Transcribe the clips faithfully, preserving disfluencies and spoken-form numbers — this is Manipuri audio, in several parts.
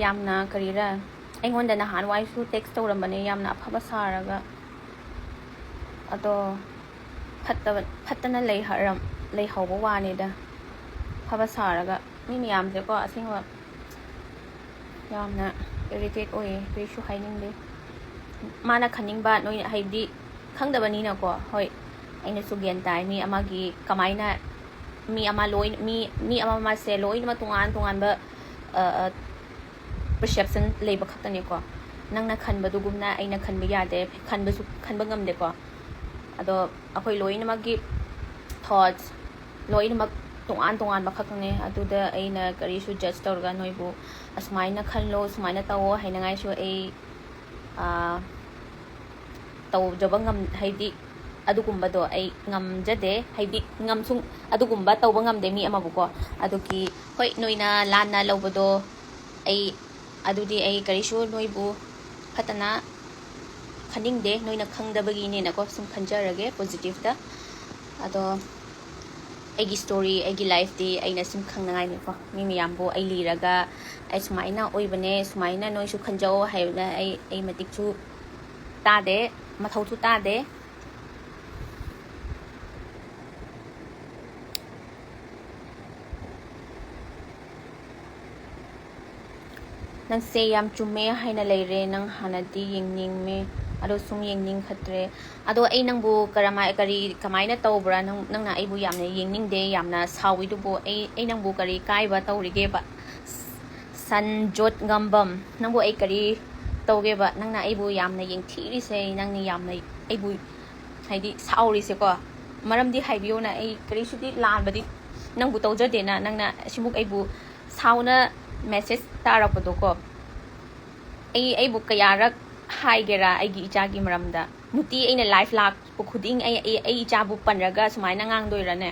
ꯌꯥꯝꯅ ꯀꯔꯤꯔ, ꯑꯩꯉꯣꯟꯗ ꯅꯍꯥꯟꯋꯥꯏꯁꯨ text ꯇꯧꯔꯝꯕꯅꯦ, ꯌꯥꯝꯅ ꯑꯐꯕ ꯁꯥꯔꯒ꯫ ꯑꯗꯣ ꯐꯠꯇꯕ, ꯐꯠꯇꯅ ꯂꯩꯍꯧꯔꯝ-, ꯂꯩꯍꯧꯕ ꯋꯥꯅꯤꯗ꯫ ꯑꯐꯕ ꯁꯥꯔꯒ꯫ ꯃꯤ ꯃꯌꯥꯝꯁꯦꯀꯣ, ꯑꯁꯦꯡꯕ ꯌꯥꯝꯅ irritate ꯑꯣꯏꯌꯦ, ꯀꯔꯤꯁꯨ ꯍꯥꯏꯅꯤꯡꯗꯦ꯫ ꯃꯥꯅ ꯈꯟꯅꯤꯡꯕ ꯅꯣꯏ, ꯍꯥꯏꯕꯗꯤ ꯈꯪꯗꯕꯅꯤꯅꯀꯣ꯫ ꯍꯣꯏ, ꯑꯩꯅꯁꯨ ꯒ꯭ꯌꯥꯟ ꯇꯥꯏ, ꯃꯤ ꯑꯃꯒꯤ ꯀꯃꯥꯏꯅ, ꯃꯤ ꯑꯃ ꯂꯣꯏ-, ꯃꯤ, ꯃꯤ ꯑꯃ ꯑꯃꯁꯦ ꯂꯣꯏꯅꯃꯛ ꯇꯣꯉꯥꯟ ꯇꯣꯉꯥꯟꯕ, ꯑ, ꯑ, perception ꯂꯩꯕ ꯈꯛꯇꯅꯦꯀꯣ꯫ ꯅꯪꯅ ꯈꯟꯕꯗꯨꯒꯨꯝꯅ ꯑꯩꯅ ꯈꯟꯕ ꯌꯥꯗꯦ, ꯈꯟꯕꯁꯨ, ꯈꯟꯕ ꯉꯝꯗꯦꯀꯣ꯫ ꯑꯗꯣ ꯑꯩꯈꯣꯏ ꯂꯣꯏꯅꯃꯛꯀꯤ thoughts ꯂꯣꯏꯅꯃꯛ ꯇꯣꯉꯥꯟ ꯇꯣꯉꯥꯟꯕ ꯈꯛꯇꯅꯦ꯫ ꯑꯗꯨꯗ ꯑꯩꯅ ꯀꯔꯤꯁꯨ judge ꯇꯧꯔꯒ ꯅꯣꯏꯕꯨ ꯑꯁꯨꯃꯥꯏꯅ ꯈꯜꯂꯣ, ꯁꯨꯃꯥꯏꯅ ꯇꯧꯋꯣ ꯍꯥꯏꯅꯉꯥꯏꯁꯨ ꯑꯩ, ꯑ, ꯇꯧꯖꯕ ꯉꯝ-, ꯍꯥꯏꯗꯤ ꯑꯗꯨꯒꯨꯝꯕꯗꯣ ꯑꯩ ꯉꯝꯖꯗꯦ, ꯍꯥꯏꯗꯤ ꯉꯝꯁꯨ, ꯑꯗꯨꯒꯨꯝꯕ ꯇꯧꯕ ꯉꯝꯗꯦ ꯃꯤ ꯑꯃꯕꯨꯀꯣ꯫ ꯑꯗꯨꯒꯤ ꯍꯣꯏ, ꯅꯣꯏꯅ ꯂꯥꯟꯅ ꯂꯧꯕꯗꯣ ꯑꯩ, ꯑꯗꯨꯗꯤ ꯑꯩ ꯀꯔꯤꯁꯨ ꯅꯣꯏꯕꯨ ꯐꯠꯇꯅ ꯈꯟꯅꯤꯡꯗꯦ, ꯅꯣꯏꯅ ꯈꯪꯗꯕꯒꯤꯅꯦꯅꯀꯣ, ꯁꯨꯝ ꯈꯟꯖꯔꯒꯦ positiveꯇ꯫ ꯑꯗꯣ ꯑꯩꯒꯤ story, ꯑꯩꯒꯤ lifeꯇꯤ ꯑꯩꯅ ꯁꯨꯝ ꯈꯪꯅꯉꯥꯏꯅꯤꯀꯣ꯫ ꯃꯤ ꯃꯌꯥꯝꯕꯨ ꯑꯩ ꯂꯤꯔꯒ ꯑꯩ ꯁꯨꯃꯥꯏꯅ ꯑꯣꯏꯕꯅꯦ, ꯁꯨꯃꯥꯏꯅ ꯅꯣꯏꯁꯨ ꯈꯟꯖꯧ ꯍꯥꯏꯕꯗ ꯑꯩ, ꯑꯩ ꯃꯇꯤꯛꯁꯨ ꯇꯥꯗꯦ, ꯃꯊꯧꯁꯨ ꯇꯥꯗꯦ꯫ ꯅꯪꯁꯦ ꯌꯥꯝ ꯆꯨꯝꯃꯦ ꯍꯥꯏꯅ ꯂꯩꯔꯦ꯫ ꯅꯪ ꯍꯥꯟꯅꯗꯤ ꯌꯦꯡꯅꯤꯡꯃꯦ, ꯑꯗꯣ ꯁꯨꯝ ꯌꯦꯡꯅꯤꯡꯈꯠꯇ꯭ꯔꯦ꯫ ꯑꯗꯣ ꯑꯩ ꯅꯪꯕꯨ ꯀꯔꯝꯃꯥꯏ-, ꯀꯔꯤ, ꯀꯃꯥꯏꯅ ꯇꯧꯕ꯭ꯔꯥ? ꯅꯪ, ꯅꯪꯅ ꯑꯩꯕꯨ ꯌꯥꯝꯅ ꯌꯦꯡꯅꯤꯡꯗꯦ, ꯌꯥꯝꯅ ꯁꯥꯎꯏꯗꯨꯕꯨ꯫ ꯑꯩ, ꯑꯩ ꯅꯪꯕꯨ ꯀꯔꯤ ꯀꯥꯏꯕ ꯇꯧꯔꯤꯒꯦꯕ? ꯁꯟꯖꯣꯠ ꯉꯝꯕꯝ, ꯅꯪꯕꯨ ꯑꯩ ꯀꯔꯤ ꯇꯧꯒꯦꯕ? ꯅꯪꯅ ꯑꯩꯕꯨ ꯌꯥꯝꯅ ꯌꯦꯡꯊꯤꯔꯤꯁꯦ, ꯅꯪꯅ ꯌꯥꯝꯅ ꯑꯩꯕꯨ, ꯍꯥꯏꯗꯤ, ꯁꯥꯎꯔꯤꯁꯦꯀꯣ꯫ ꯃꯔꯝꯗꯤ ꯍꯥꯏꯕꯤꯌꯣꯅ, ꯑꯩ ꯀꯔꯤꯁꯨꯗꯤ ꯂꯥꯟꯕꯗꯤ ꯅꯪꯕꯨ ꯇꯧꯖꯗꯦꯅ, ꯅꯪꯅ ꯑꯁꯤꯃꯨꯛ ꯑꯩꯕꯨ ꯁꯥꯎꯅ message ꯇꯥꯔꯛꯄꯗꯣꯀꯣ꯫ ꯑꯩ, ꯑꯩꯕꯨ ꯀꯌꯥꯔꯛ ꯍꯥꯏꯒꯦꯔꯥ ꯑꯩꯒꯤ ꯏꯆꯥꯒꯤ ꯃꯔꯝꯗ? ꯅꯨꯡꯇꯤ ꯑꯩꯅ live ꯂꯥꯛꯄ ꯈꯨꯗꯤꯡ ꯑꯩ, ꯑꯩ, ꯑꯩ ꯏꯆꯥꯕꯨ ꯄꯟꯔꯒ ꯁꯨꯃꯥꯏꯅ ꯉꯥꯡꯗꯣꯏꯔꯅꯦ?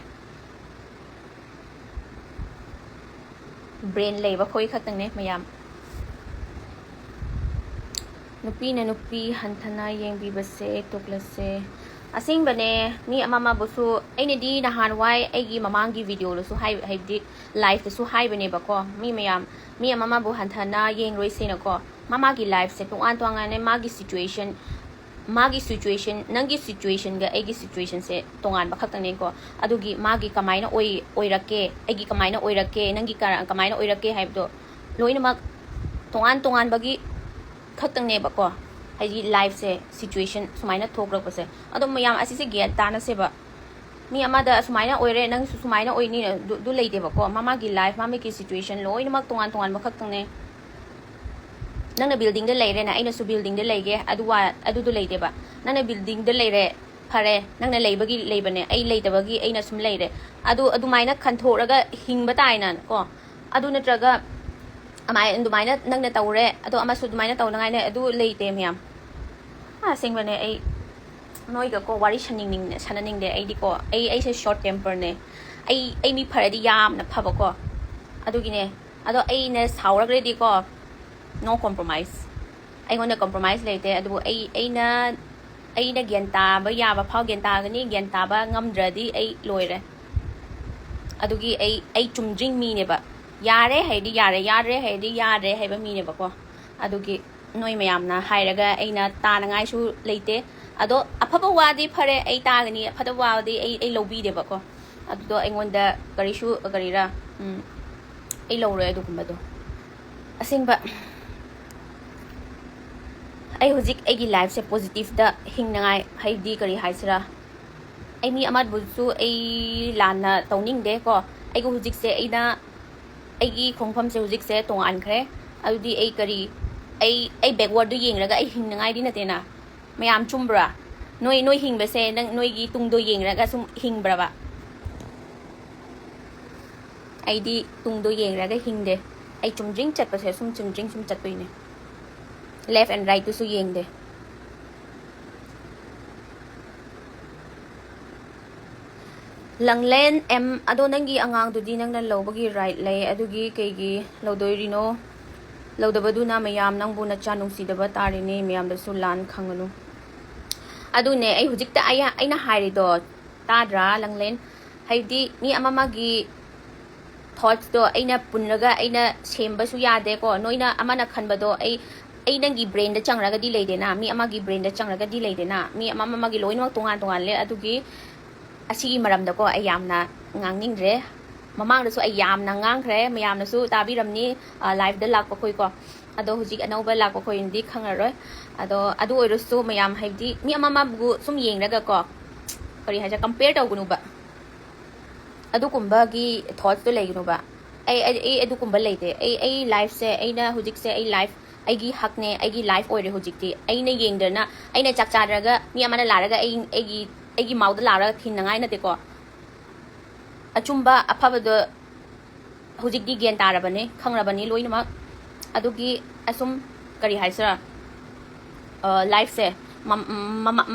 Brain ꯂꯩꯕ ꯈꯣꯏ ꯈꯛꯇꯪꯅꯦ ꯃꯌꯥꯝ꯫ ꯅꯨꯄꯤꯅ ꯅꯨꯄꯤ ꯍꯟꯊꯅ ꯌꯦꯡꯕꯤꯕꯁꯦ ꯇꯣꯛꯂꯁꯦ꯫ ꯑꯁꯦꯡꯕꯅꯦ, ꯃꯤ ꯑꯃ ꯑꯃꯕꯨꯁꯨ, ꯑꯩꯅꯗꯤ ꯅꯍꯥꯟꯋꯥꯏ ꯑꯩꯒꯤ ꯃꯃꯥꯡꯒꯤ videoꯗꯁꯨ ꯍꯥꯏ, ꯍꯥꯏꯕꯗꯤ liveꯇꯁꯨ ꯍꯥꯏꯕꯅꯦꯕꯀꯣ, ꯃꯤ ꯃꯌꯥꯝ, ꯃꯤ ꯑꯃ ꯑꯃꯕꯨ ꯍꯟꯊꯅ ꯌꯦꯡꯂꯣꯏꯁꯦꯅꯀꯣ꯫ ꯃꯥ ꯃꯥꯒꯤ lifeꯁꯦ ꯇꯣꯉꯥꯟ ꯇꯣꯉꯥꯟꯅꯦ, ꯃꯥꯒꯤ situation, ꯃꯥꯒꯤ situation, ꯅꯪꯒꯤ situationꯒ ꯑꯩꯒꯤ situationꯁꯦ ꯇꯣꯉꯥꯟꯕ ꯈꯛꯇꯪꯅꯦꯀꯣ꯫ ꯑꯗꯨꯒꯤ ꯃꯥꯒꯤ ꯀꯃꯥꯏꯅ ꯑꯣꯏ, ꯑꯣꯏꯔꯛꯀꯦ, ꯑꯩꯒꯤ ꯀꯃꯥꯏꯅ ꯑꯣꯏꯔꯛꯀꯦ, ꯅꯪꯒꯤ ꯀꯔ-, ꯀꯃꯥꯏꯅ ꯑꯣꯏꯔꯛꯀꯦ ꯍꯥꯏꯕꯗꯣ ꯂꯣꯏꯅꯃꯛ ꯇꯣꯉꯥꯟ ꯇꯣꯉꯥꯟꯕꯒꯤ ꯈꯛꯇꯪꯅꯦꯕꯀꯣ꯫ ꯍꯥꯏꯗꯤ lifeꯁꯦ, situation ꯁꯨꯃꯥꯏꯅ ꯊꯣꯛꯂꯛꯄꯁꯦ꯫ ꯑꯗꯣ ꯃꯌꯥꯝ ꯑꯁꯤꯁꯦ ꯒ꯭ꯌꯥꯟ ꯇꯥꯅꯁꯦꯕ꯫ ꯃꯤ ꯑꯃꯗ ꯑꯁꯨꯃꯥꯏꯅ ꯑꯣꯏꯔꯦ, ꯅꯪꯁꯨ ꯁꯨꯃꯥꯏꯅ ꯑꯣꯏꯅꯤ, ꯑꯗꯨ, ꯑꯗꯨ ꯂꯩꯇꯦꯕꯀꯣ꯫ ꯃꯥ ꯃꯥꯒꯤ life, ꯃꯥ ꯃꯥꯒꯤ situation ꯂꯣꯏꯅꯃꯛ ꯇꯣꯉꯥꯟ ꯇꯣꯉꯥꯟꯕ ꯈꯛꯇꯪꯅꯦ꯫ ꯅꯪꯅ buildingꯗ ꯂꯩꯔꯦꯅ ꯑꯩꯅꯁꯨ buildingꯗ ꯂꯩꯒꯦ, ꯑꯗꯨ ꯋꯥ-, ꯑꯗꯨꯗꯣ ꯂꯩꯇꯦꯕ꯫ ꯅꯪꯅ buildingꯗ ꯂꯩꯔꯦ, ꯐꯔꯦ, ꯅꯪꯅ ꯂꯩꯕꯒꯤ ꯂꯩꯕꯅꯦ, ꯑꯩ ꯂꯩꯇꯕꯒꯤ ꯑꯩꯅ ꯁꯨꯝ ꯂꯩꯔꯦ꯫ ꯑꯗꯨ ꯑꯗꯨꯃꯥꯏꯅ ꯈꯟꯊꯣꯛꯂꯒ ꯍꯤꯡꯕ ꯇꯥꯏꯅ ꯀꯣ꯫ ꯑꯗꯨ ꯅꯠꯇ꯭ꯔꯒ ꯑꯃꯥꯏ-, ꯑꯗꯨꯃꯥꯏꯅ ꯅꯪꯅ ꯇꯧꯔꯦ, ꯑꯗꯣ ꯑꯃꯁꯨ ꯑꯗꯨꯃꯥꯏꯅ ꯇꯧꯅꯉꯥꯏꯅꯦ, ꯑꯗꯨ ꯂꯩꯇꯦ ꯃꯌꯥꯝ꯫ ꯑꯁꯦꯡꯕꯅꯦ, ꯑꯩ ꯅꯣꯏꯒꯀꯣ ꯋꯥꯔꯤ ꯁꯥꯅꯤꯡꯅꯤꯡ-, ꯁꯥꯟꯅꯅꯤꯡꯗꯦ꯫ ꯑꯩꯗꯤꯀꯣ, ꯑꯩ, ꯑꯩꯁꯦ short temperꯅꯦ꯫ ꯑꯩ, ꯑꯩ ꯃꯤ ꯐꯔꯗꯤ ꯌꯥꯝꯅ ꯐꯕꯀꯣ, ꯑꯗꯨꯒꯤꯅꯦ꯫ ꯑꯗꯣ ꯑꯩꯅ ꯁꯥꯎꯔꯛꯂꯗꯤꯀꯣ, no compromise꯫ ꯑꯩꯉꯣꯟꯗ compromise ꯂꯩꯇꯦ꯫ ꯑꯗꯨꯕꯨ ꯑꯩ, ꯑꯩꯅ, ꯑꯩꯅ ꯒ꯭ꯌꯥꯟ ꯇꯥꯕ ꯌꯥꯕ ꯐꯥꯎ ꯒ꯭ꯌꯥꯟ ꯇꯥꯒꯅꯤ, ꯒ꯭ꯌꯥꯟ ꯇꯥꯕ ꯉꯝꯗ꯭ꯔꯗꯤ ꯑꯩ ꯂꯣꯏꯔꯦ꯫ ꯑꯗꯨꯒꯤ ꯑꯩ, ꯑꯩ ꯆꯨꯝꯗ꯭ꯔꯤꯡ ꯃꯤꯅꯦꯕ꯫ ꯌꯥꯔꯦ ꯍꯥꯏꯗꯤ ꯌꯥꯔꯦ, ꯌꯥꯗ꯭ꯔꯦ ꯍꯥꯏꯗꯤ ꯌꯥꯗ꯭ꯔꯦ ꯍꯥꯏꯕ ꯃꯤꯅꯦꯕꯀꯣ꯫ ꯑꯗꯨꯒꯤ ꯅꯣꯏ ꯃꯌꯥꯝꯅ ꯍꯥꯏꯔꯒ ꯑꯩꯅ ꯇꯥꯅꯉꯥꯏꯁꯨ ꯂꯩꯇꯦ꯫ ꯑꯗꯣ ꯑꯐꯕ ꯋꯥꯗꯤ ꯐꯔꯦ, ꯑꯩ ꯇꯥꯒꯅꯤ, ꯑꯐꯠꯇꯕ ꯋꯥꯗꯤ ꯑꯩ, ꯑꯩ ꯂꯧꯕꯤꯗꯦꯕꯀꯣ꯫ ꯑꯗꯨꯗꯣ ꯑꯩꯉꯣꯟꯗ ꯀꯔꯤꯁꯨ, ꯀꯔꯤꯔꯥ, ꯎꯝ, ꯑꯩ ꯂꯧꯔꯣꯏ ꯑꯗꯨꯒꯨꯝꯕꯗꯣ꯫ ꯑꯁꯦꯡꯕ, ꯑꯩ ꯍꯧꯖꯤꯛ ꯑꯩꯒꯤ lifeꯁꯦ positiveꯇ ꯍꯤꯡꯅꯉꯥꯏ, ꯍꯥꯏꯕꯗꯤ ꯀꯔꯤ ꯍꯥꯏꯁꯤꯔꯥ, ꯑꯩ ꯃꯤ ꯑꯃꯕꯨꯁꯨ ꯑꯩ ꯂꯥꯟꯅ ꯇꯧꯅꯤꯡꯗꯦ ꯀꯣ꯫ ꯑꯩꯒꯤ ꯍꯧꯖꯤꯛꯁꯦ ꯑꯩꯅ, ꯑꯩꯒꯤ ꯈꯣꯡꯐꯝꯁꯦ ꯍꯧꯖꯤꯛꯁꯦ ꯇꯣꯉꯥꯟꯈ꯭ꯔꯦ꯫ ꯑꯗꯨꯗꯤ ꯑꯩ ꯀꯔꯤ, ꯑꯩ, ꯑꯩ backwardꯗꯨ ꯌꯦꯡꯂꯒ ꯑꯩ ꯍꯤꯡꯅꯉꯥꯏꯗꯤ ꯅꯠꯇꯦꯅ꯫ ꯃꯌꯥꯝ ꯆꯨꯝꯕ꯭ꯔꯥ? ꯅꯣꯏ, ꯅꯣꯏ ꯍꯤꯡꯕꯁꯦ ꯅꯪ ꯅꯣꯏꯒꯤ ꯇꯨꯡꯗꯣ ꯌꯦꯡꯂꯒ ꯁꯨꯝ ꯍꯤꯡꯕ꯭ꯔꯕ? ꯑꯩꯗꯤ ꯇꯨꯡꯗꯣ ꯌꯦꯡꯂꯒ ꯍꯤꯡꯗꯦ꯫ ꯑꯩ ꯆꯨꯝꯗ꯭ꯔꯤꯡ ꯆꯠꯄꯁꯦ ꯁꯨꯝ ꯆꯨꯝꯗ꯭ꯔꯤꯡ ꯁꯨꯝ ꯆꯠꯇꯣꯏꯅꯦ꯫ Left and rightꯇꯨꯁꯨ ꯌꯦꯡꯗꯦ꯫ ꯂꯪꯂꯦꯟ ꯑꯦꯝ, ꯑꯗꯣ ꯅꯪꯒꯤ ꯑꯉꯥꯡꯗꯨꯗꯤ ꯅꯪꯅ ꯂꯧꯕꯒꯤ right ꯂꯩ, ꯑꯗꯨꯒꯤ ꯀꯩꯒꯤ ꯂꯧꯗꯣꯏꯔꯤꯅꯣ? ꯂꯧꯗꯕꯗꯨꯅ ꯃꯌꯥꯝ ꯅꯪꯕꯨ ꯅꯆꯥ ꯅꯨꯡꯁꯤꯗꯕ ꯇꯥꯔꯤꯅꯦ, ꯃꯌꯥꯝꯗꯁꯨ ꯂꯥꯟ ꯈꯪꯒꯅꯨ꯫ ꯑꯗꯨꯅꯦ ꯑꯩ ꯍꯧꯖꯤꯛꯇ ꯑꯩ ꯑꯩꯅ ꯍꯥꯏꯔꯤꯗꯣ ꯇꯥꯗ꯭ꯔꯥ, ꯂꯪꯂꯦꯟ? ꯍꯥꯏꯕꯗꯤ ꯃꯤ ꯑꯃ ꯑꯃꯒꯤ ꯊꯣꯠꯁꯇꯣ ꯑꯩꯅ ꯄꯨꯟꯔꯒ ꯑꯩꯅ ꯁꯦꯝꯕꯁꯨ ꯌꯥꯗꯦꯀꯣ꯫ ꯅꯣꯏꯅ ꯑꯃꯅ ꯈꯟꯕꯗꯣ ꯑꯩ ꯑꯩ ꯅꯪꯒꯤ ꯕ꯭ꯔꯦꯟꯗ ꯆꯪꯔꯒꯗꯤ ꯂꯩꯗꯦꯅ, ꯃꯤ ꯑꯃꯒꯤ ꯕ꯭ꯔꯦꯟꯗ ꯆꯪꯔꯒꯗꯤ ꯂꯩꯗꯦꯅ, ꯃꯤ ꯑꯃ ꯑꯃꯒꯤ ꯂꯣꯏꯅꯃꯛ ꯇꯣꯉꯥꯟ ꯇꯣꯉꯥꯜꯂꯦ꯫ ꯑꯗꯨꯒꯤ ꯑꯁꯤꯒꯤ ꯃꯔꯝꯗꯀꯣ ꯑꯩ ꯌꯥꯝꯅ ꯉꯥꯡꯅꯤꯡꯗ꯭ꯔꯦ꯫ ꯃꯃꯥꯡꯗꯁꯨ ꯑꯩ ꯌꯥꯝꯅ ꯉꯥꯡꯈ꯭ꯔꯦ, ꯃꯌꯥꯝꯅꯁꯨ ꯇꯥꯕꯤꯔꯝꯅꯤ, ꯂꯥꯏꯚꯇ ꯂꯥꯛꯄ ꯈꯣꯏꯀꯣ꯫ ꯑꯗꯣ ꯍꯧꯖꯤꯛ ꯑꯅꯧꯕ ꯂꯥꯛꯄ ꯈꯣꯏꯅꯗꯤ ꯈꯪꯉꯔꯣꯏ꯫ ꯑꯗꯣ ꯑꯗꯨ ꯑꯣꯏꯔꯁꯨ ꯃꯌꯥꯝ, ꯍꯥꯏꯕꯗꯤ ꯃꯤ ꯑꯃ ꯑꯃꯕꯨ ꯁꯨꯝ ꯌꯦꯡꯔꯒꯀꯣ, ꯀꯔꯤ ꯍꯥꯏꯁꯤꯔꯥ, ꯀꯝꯄꯦꯌꯔ ꯇꯧꯒꯅꯨꯕ꯫ ꯑꯗꯨꯒꯨꯝꯕꯒꯤ ꯊꯣꯠꯁꯇꯣ ꯂꯩꯒꯅꯨꯕ꯫ ꯑꯩ ꯑꯩ ꯑꯩ ꯑꯗꯨꯒꯨꯝꯕ ꯂꯩꯇꯦ꯫ ꯑꯩ ꯑꯩ ꯂꯥꯏꯐꯁꯦ, ꯑꯩꯅ ꯍꯧꯖꯤꯛꯁꯦ ꯑꯩ ꯂꯥꯏꯐ, ꯑꯩꯒꯤ ꯍꯛꯅꯦ, ꯑꯩꯒꯤ ꯂꯥꯏꯐ ꯑꯣꯏꯔꯦ ꯍꯧꯖꯤꯛꯇꯤ꯫ ꯑꯩꯅ ꯌꯦꯡꯗꯅ, ꯑꯩꯅ ꯆꯥꯛ ꯆꯥꯗ꯭ꯔꯒ ꯃꯤ ꯑꯃꯅ ꯂꯥꯛꯔꯒ ꯑꯩ ꯑꯩꯒꯤ ꯑꯩꯒꯤ ꯃꯥꯎꯗ ꯂꯥꯛꯔꯒ ꯊꯤꯟꯅꯉꯥꯏ ꯅꯠꯇꯦꯀꯣ꯫ ꯑꯆꯨꯝꯕ ꯑꯐꯕꯗꯣ ꯍꯧꯖꯤꯛꯇꯤ ꯒ꯭ꯌꯥꯟ ꯇꯥꯔꯕꯅꯦ, ꯈꯪꯔꯕꯅꯤ ꯂꯣꯏꯅꯃꯛ꯫ ꯑꯗꯨꯒꯤ ꯑꯁꯨꯝ, ꯀꯔꯤ ꯍꯥꯏꯁꯤꯔꯥ, ꯂꯥꯏꯐꯁꯦ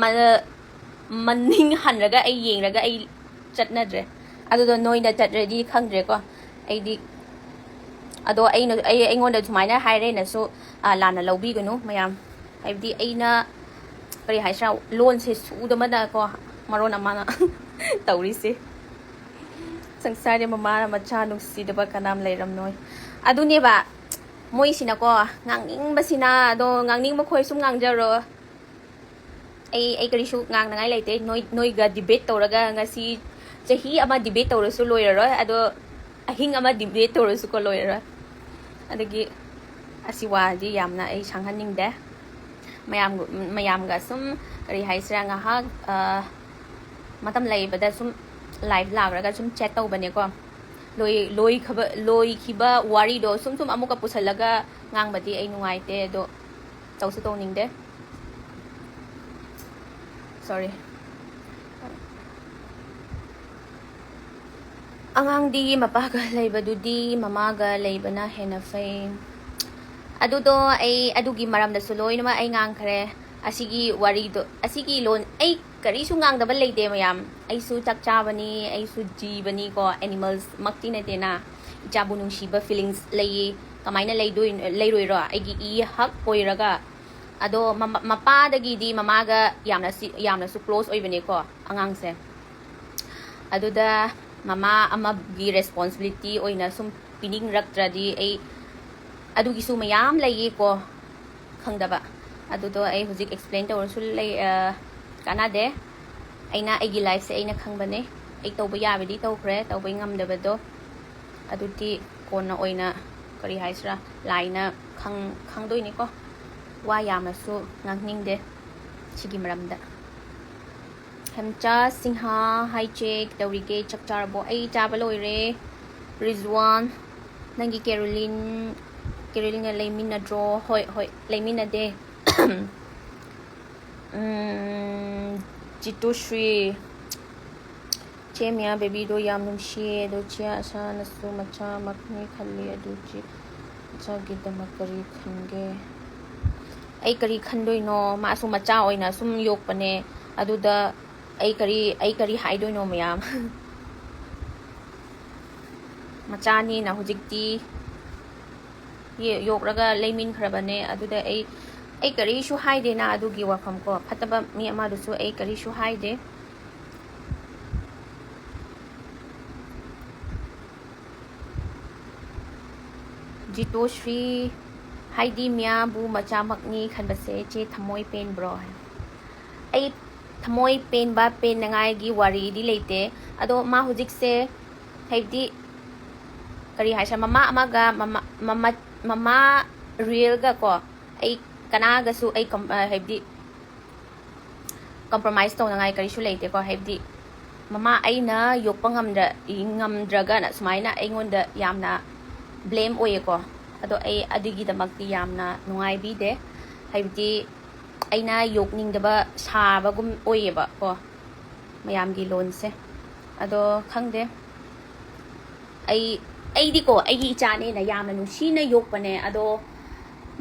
ꯃꯅꯤꯡ ꯍꯟꯔꯒ ꯑꯩ ꯌꯦꯡꯔꯒ ꯑꯩ ꯆꯠꯅꯗ꯭ꯔꯦ꯫ ꯑꯗꯨꯗꯣ ꯅꯣꯏꯅ ꯆꯠꯔꯗꯤ ꯈꯪꯗ꯭ꯔꯦꯀꯣ꯫ ꯑꯩꯗꯤ, ꯑꯗꯣ ꯑꯩꯅ ꯑꯩ ꯑꯩꯉꯣꯟꯗ ꯁꯨꯃꯥꯏꯅ ꯍꯥꯏꯔꯦꯅꯁꯨ ꯂꯥꯟꯅ ꯂꯧꯕꯤꯒꯅꯨ ꯃꯌꯥꯝ꯫ ꯍꯥꯏꯕꯗꯤ ꯑꯩꯅ, ꯀꯔꯤ ꯍꯥꯏꯁꯤꯔꯥ, ꯂꯣꯟꯁꯦ ꯁꯨꯗꯕꯅꯀꯣ ꯃꯔꯣꯟ ꯑꯃꯅ ꯇꯧꯔꯤꯁꯦ꯫ ꯁꯪꯁꯥꯔꯗ ꯃꯃꯥꯅ ꯃꯆꯥ ꯅꯨꯡꯁꯤꯗꯕ ꯀꯅꯥꯝ ꯂꯩꯔꯝꯅꯣꯏ꯫ ꯑꯗꯨꯅꯦꯕ, ꯃꯣꯏꯁꯤꯅꯀꯣ ꯉꯥꯡꯅꯤꯡꯕꯁꯤꯅ꯫ ꯑꯗꯣ ꯉꯥꯡꯅꯤꯡꯕ ꯈꯣꯏ ꯁꯨꯝ ꯉꯥꯡꯖꯔꯣ꯫ ꯑꯩ ꯑꯩ ꯀꯔꯤꯁꯨ ꯉꯥꯡꯅꯉꯥꯏ ꯂꯩꯇꯦ꯫ ꯅꯣꯏ ꯅꯣꯏꯒ ꯗꯤꯕꯦꯠ ꯇꯧꯔꯒ ꯉꯁꯤ ꯆꯍꯤ ꯑꯃ ꯗꯤꯕꯦꯠ ꯇꯧꯔꯁꯨ ꯂꯣꯏꯔꯔꯣꯏ, ꯑꯗꯣ ꯑꯍꯤꯡ ꯑꯃ ꯗꯤꯕꯦꯠ ꯇꯧꯔꯁꯨꯀꯣ ꯂꯣꯏꯔꯔꯣꯏ꯫ ꯑꯗꯒꯤ ꯑꯁꯤ ꯋꯥꯗꯤ ꯌꯥꯝꯅ ꯑꯩ ꯁꯥꯡꯍꯟꯅꯤꯡꯗꯦ꯫ ꯃꯌꯥꯝ ꯃꯌꯥꯝꯒ ꯁꯨꯝ, ꯀꯔꯤ ꯍꯥꯏꯁꯤꯔꯥ, ꯉꯥꯏꯍꯥꯛ ꯃꯇꯝ ꯂꯩꯕꯗ ꯁꯨꯝ ꯂꯥꯏꯚ ꯂꯥꯛꯂꯒ ꯁꯨꯝ ꯆꯦꯠ ꯇꯧꯕꯅꯦꯀꯣ꯫ ꯂꯣꯏ ꯂꯣꯏꯈꯕ ꯂꯣꯏꯈꯤꯕ ꯋꯥꯔꯤꯗꯣ ꯁꯨꯝ ꯁꯨꯝ ꯑꯃꯨꯛꯀ ꯄꯨꯁꯜꯂꯒ ꯉꯥꯡꯕꯗꯤ ꯑꯩ ꯅꯨꯡꯉꯥꯏꯇꯦ꯫ ꯑꯗꯣ ꯇꯧꯁꯨ ꯇꯧꯅꯤꯡꯗꯦ꯫ ꯁꯣꯔꯤ꯫ ꯑꯉꯥꯡꯗꯤ ꯃꯄꯥꯒ ꯂꯩꯕꯗꯨꯗꯤ ꯃꯃꯥꯒ ꯂꯩꯕꯅ ꯍꯦꯟꯅ ꯐꯩ꯫ ꯑꯗꯨꯗꯣ ꯑꯩ ꯑꯗꯨꯒꯤ ꯃꯔꯝꯗꯁꯨ ꯂꯣꯏꯅꯃꯛ ꯑꯩ ꯉꯥꯡꯈ꯭ꯔꯦ꯫ ꯑꯁꯤꯒꯤ ꯋꯥꯔꯤꯗꯣ, ꯑꯁꯤꯒꯤ ꯂꯣꯟ, ꯑꯩ ꯀꯔꯤꯁꯨ ꯉꯥꯡꯗꯕ ꯂꯩꯇꯦ ꯃꯌꯥꯝ꯫ ꯑꯩꯁꯨ ꯆꯥꯛ ꯆꯥꯕꯅꯤ, ꯑꯩꯁꯨ ꯖꯤꯕꯅꯤꯀꯣ, ꯑꯦꯅꯤꯃꯦꯜꯁꯃꯛꯇꯤ ꯅꯠꯇꯦꯅ꯫ ꯏꯆꯥꯕꯨ ꯅꯨꯡꯁꯤꯕ ꯐꯤꯂꯤꯡꯁ ꯂꯩꯌꯦ꯫ ꯀꯃꯥꯏꯅ ꯂꯩꯗꯣꯏ ꯂꯩꯔꯣꯏꯔꯣ? ꯑꯩꯒꯤ ꯏ ꯍꯛ ꯑꯣꯏꯔꯒ ꯑꯗꯣ ꯃꯃꯥ- ꯃꯄꯥꯗꯒꯤꯗꯤ ꯃꯃꯥꯒ ꯌꯥꯝꯅ ꯁꯤ- ꯌꯥꯝꯅꯁꯨ ꯀ꯭ꯂꯣꯁ ꯑꯣꯏꯕꯅꯦꯀꯣ ꯑꯉꯥꯡꯁꯦ꯫ ꯑꯗꯨꯗ ꯃꯃꯥ ꯑꯃꯒꯤ ꯔꯦꯁꯄꯣꯟꯁꯤꯕꯤꯂꯤꯇꯤ ꯑꯣꯏꯅ ꯁꯨꯝ ꯄꯤꯅꯤꯡꯔꯛꯇ꯭ꯔꯗꯤ ꯑꯩ ꯑꯗꯨꯒꯤꯁꯨ ꯃꯌꯥꯝ ꯂꯩꯌꯦꯀꯣ ꯈꯪꯗꯕ꯫ ꯑꯗꯨꯗꯣ ꯑꯩ ꯍꯧꯖꯤꯛ ꯑꯦꯛꯁꯄ꯭ꯂꯦꯟ ꯇꯧꯔꯁꯨ ꯂꯩ ꯑ, ꯀꯥꯟꯅꯗꯦ꯫ ꯑꯩꯅ ꯑꯩꯒꯤ ꯂꯥꯏꯐꯁꯦ ꯑꯩꯅ ꯈꯪꯕꯅꯦ꯫ ꯑꯩ ꯇꯧꯕ ꯌꯥꯕꯗꯤ ꯇꯧꯈ꯭ꯔꯦ, ꯇꯧꯕ ꯉꯝꯗꯕꯗꯣ ꯑꯗꯨꯗꯤ ꯀꯣꯟꯅ ꯑꯣꯏꯅ, ꯀꯔꯤ ꯍꯥꯏꯁꯤꯔꯥ, ꯂꯥꯏꯅ ꯈꯪ- ꯈꯪꯗꯣꯏꯅꯤꯀꯣ꯫ ꯋꯥ ꯌꯥꯝꯅꯁꯨ ꯉꯥꯡꯅꯤꯡꯗꯦ ꯁꯤꯒꯤ ꯃꯔꯝꯗ꯫ ꯍꯦꯝꯆꯥ ꯁꯤꯡꯍꯥ, ꯍꯥꯏ ꯆꯦ, ꯀꯩꯗꯧꯔꯤꯒꯦ? ꯆꯥꯛ ꯆꯥꯔꯕꯣ? ꯑꯩ ꯆꯥꯕ ꯂꯣꯏꯔꯦ꯫ ꯔꯤꯖꯋꯥꯟ, ꯅꯪꯒꯤ ꯀꯦꯔꯣꯂꯤꯟ, ꯀꯦꯔꯣꯂꯤꯟꯒ ꯂꯩꯃꯤꯟꯅꯗ꯭ꯔꯣ? ꯍꯣꯏ, ꯍꯣꯏ, ꯂꯩꯃꯤꯟꯅꯗꯦ꯫ ꯎꯝ, ꯖꯤꯇꯨꯁ꯭ꯔꯤ, ꯆꯦ ꯃꯤꯌꯥ ꯕꯦꯕꯤꯗꯣ ꯌꯥꯝ ꯅꯨꯡꯁꯤꯌꯦ꯫ ꯑꯗꯣ ꯆꯦ ꯑꯁꯥꯅꯁꯨ ꯃꯆꯥꯃꯛꯅꯤ ꯈꯜꯂꯤ꯫ ꯑꯗꯨ ꯆꯦ ꯑꯁꯥꯒꯤꯗꯃꯛ ꯀꯔꯤ ꯈꯟꯒꯦ? ꯑꯩ ꯀꯔꯤ ꯈꯟꯗꯣꯏꯅꯣ? ꯃꯥꯁꯨ ꯃꯆꯥ ꯑꯣꯏꯅ ꯁꯨꯝ ꯌꯣꯛꯄꯅꯦ꯫ ꯑꯗꯨꯗ ꯑꯩ ꯀꯔꯤ, ꯑꯩ ꯀꯔꯤ ꯍꯥꯏꯗꯣꯏꯅꯣ ꯃꯌꯥꯝ? ꯃꯆꯥꯅꯤꯅ ꯍꯧꯖꯤꯛꯇꯤ ꯌꯦ- ꯌꯣꯛꯂꯒ ꯂꯩꯃꯤꯟꯈ꯭ꯔꯕꯅꯦ꯫ ꯑꯗꯨꯗ ꯑꯩ, ꯑꯩ ꯀꯔꯤꯁꯨ ꯍꯥꯏꯗꯦꯅ ꯑꯗꯨꯒꯤ ꯋꯥꯐꯝ ꯀꯣ꯫ ꯐꯠꯇꯕ ꯃꯤ ꯑꯃꯗꯨꯁꯨ ꯑꯩ ꯀꯔꯤꯁꯨ ꯍꯥꯏꯗꯦ꯫ ꯖꯤꯇꯣꯁ꯭ꯔꯤ, ꯍꯥꯏꯗꯤ ꯃꯤꯌꯥꯕꯨ ꯃꯆꯥꯃꯛꯅꯤ ꯈꯟꯕꯁꯦ ꯆꯦ ꯊꯃꯣꯏ ꯄꯦꯟꯕ꯭ꯔꯣ? ꯑꯩ ꯊꯃꯣꯏ ꯄꯦꯟꯕ ꯄꯦꯟꯅꯉꯥꯏꯒꯤ ꯋꯥꯔꯤꯗꯤ ꯂꯩꯇꯦ꯫ ꯑꯗꯣ ꯃꯥ ꯍꯧꯖꯤꯛꯁꯦ, ꯍꯥꯏꯕꯗꯤ, ꯀꯔꯤ ꯍꯥꯏꯁꯤꯔꯥ, ꯃꯃꯥ ꯑꯃꯒ ꯃꯃꯥ, ꯃꯃꯥ, ꯃꯃꯥ ꯔꯤꯌꯦꯜꯒ ꯀꯣ, ꯑꯩ ꯀꯅꯥꯒꯁꯨ ꯑꯩ ꯀꯝ- ꯑ, ꯍꯥꯏꯕꯗꯤ, ꯀꯝꯄ꯭ꯔꯣꯃꯥꯏꯁ ꯇꯧꯅꯉꯥꯏ ꯀꯔꯤꯁꯨ ꯂꯩꯇꯦꯀꯣ꯫ ꯍꯥꯏꯕꯗꯤ, ꯃꯃꯥ ꯑꯩꯅ ꯌꯣꯛꯄ ꯉꯝꯗ꯭ꯔ- ꯉꯝꯗ꯭ꯔꯒꯅ ꯁꯨꯃꯥꯏꯅ ꯑꯩꯉꯣꯟꯗ ꯌꯥꯝꯅ ꯕ꯭ꯂꯦꯝ ꯑꯣꯏꯌꯦꯀꯣ꯫ ꯑꯗꯣ ꯑꯩ ꯑꯗꯨꯒꯤꯗꯃꯛꯇꯤ ꯌꯥꯝꯅ ꯅꯨꯡꯉꯥꯏꯕꯤꯗꯦ꯫ ꯍꯥꯏꯕꯗꯤ, ꯑꯩꯅ ꯌꯣꯛꯅꯤꯡꯗꯕ ꯁꯥꯕꯒꯨꯝ ꯑꯣꯏꯌꯦꯕ ꯀꯣ, ꯃꯌꯥꯝꯒꯤ ꯂꯣꯟꯁꯦ꯫ ꯑꯗꯣ ꯈꯪꯗꯦ, ꯑꯩ, ꯑꯩꯗꯤꯀꯣ, ꯑꯩꯒꯤ ꯏꯆꯥꯅꯦꯅ ꯌꯥꯝꯅ ꯅꯨꯡꯁꯤꯅ ꯌꯣꯛꯄꯅꯦ꯫ ꯑꯗꯣ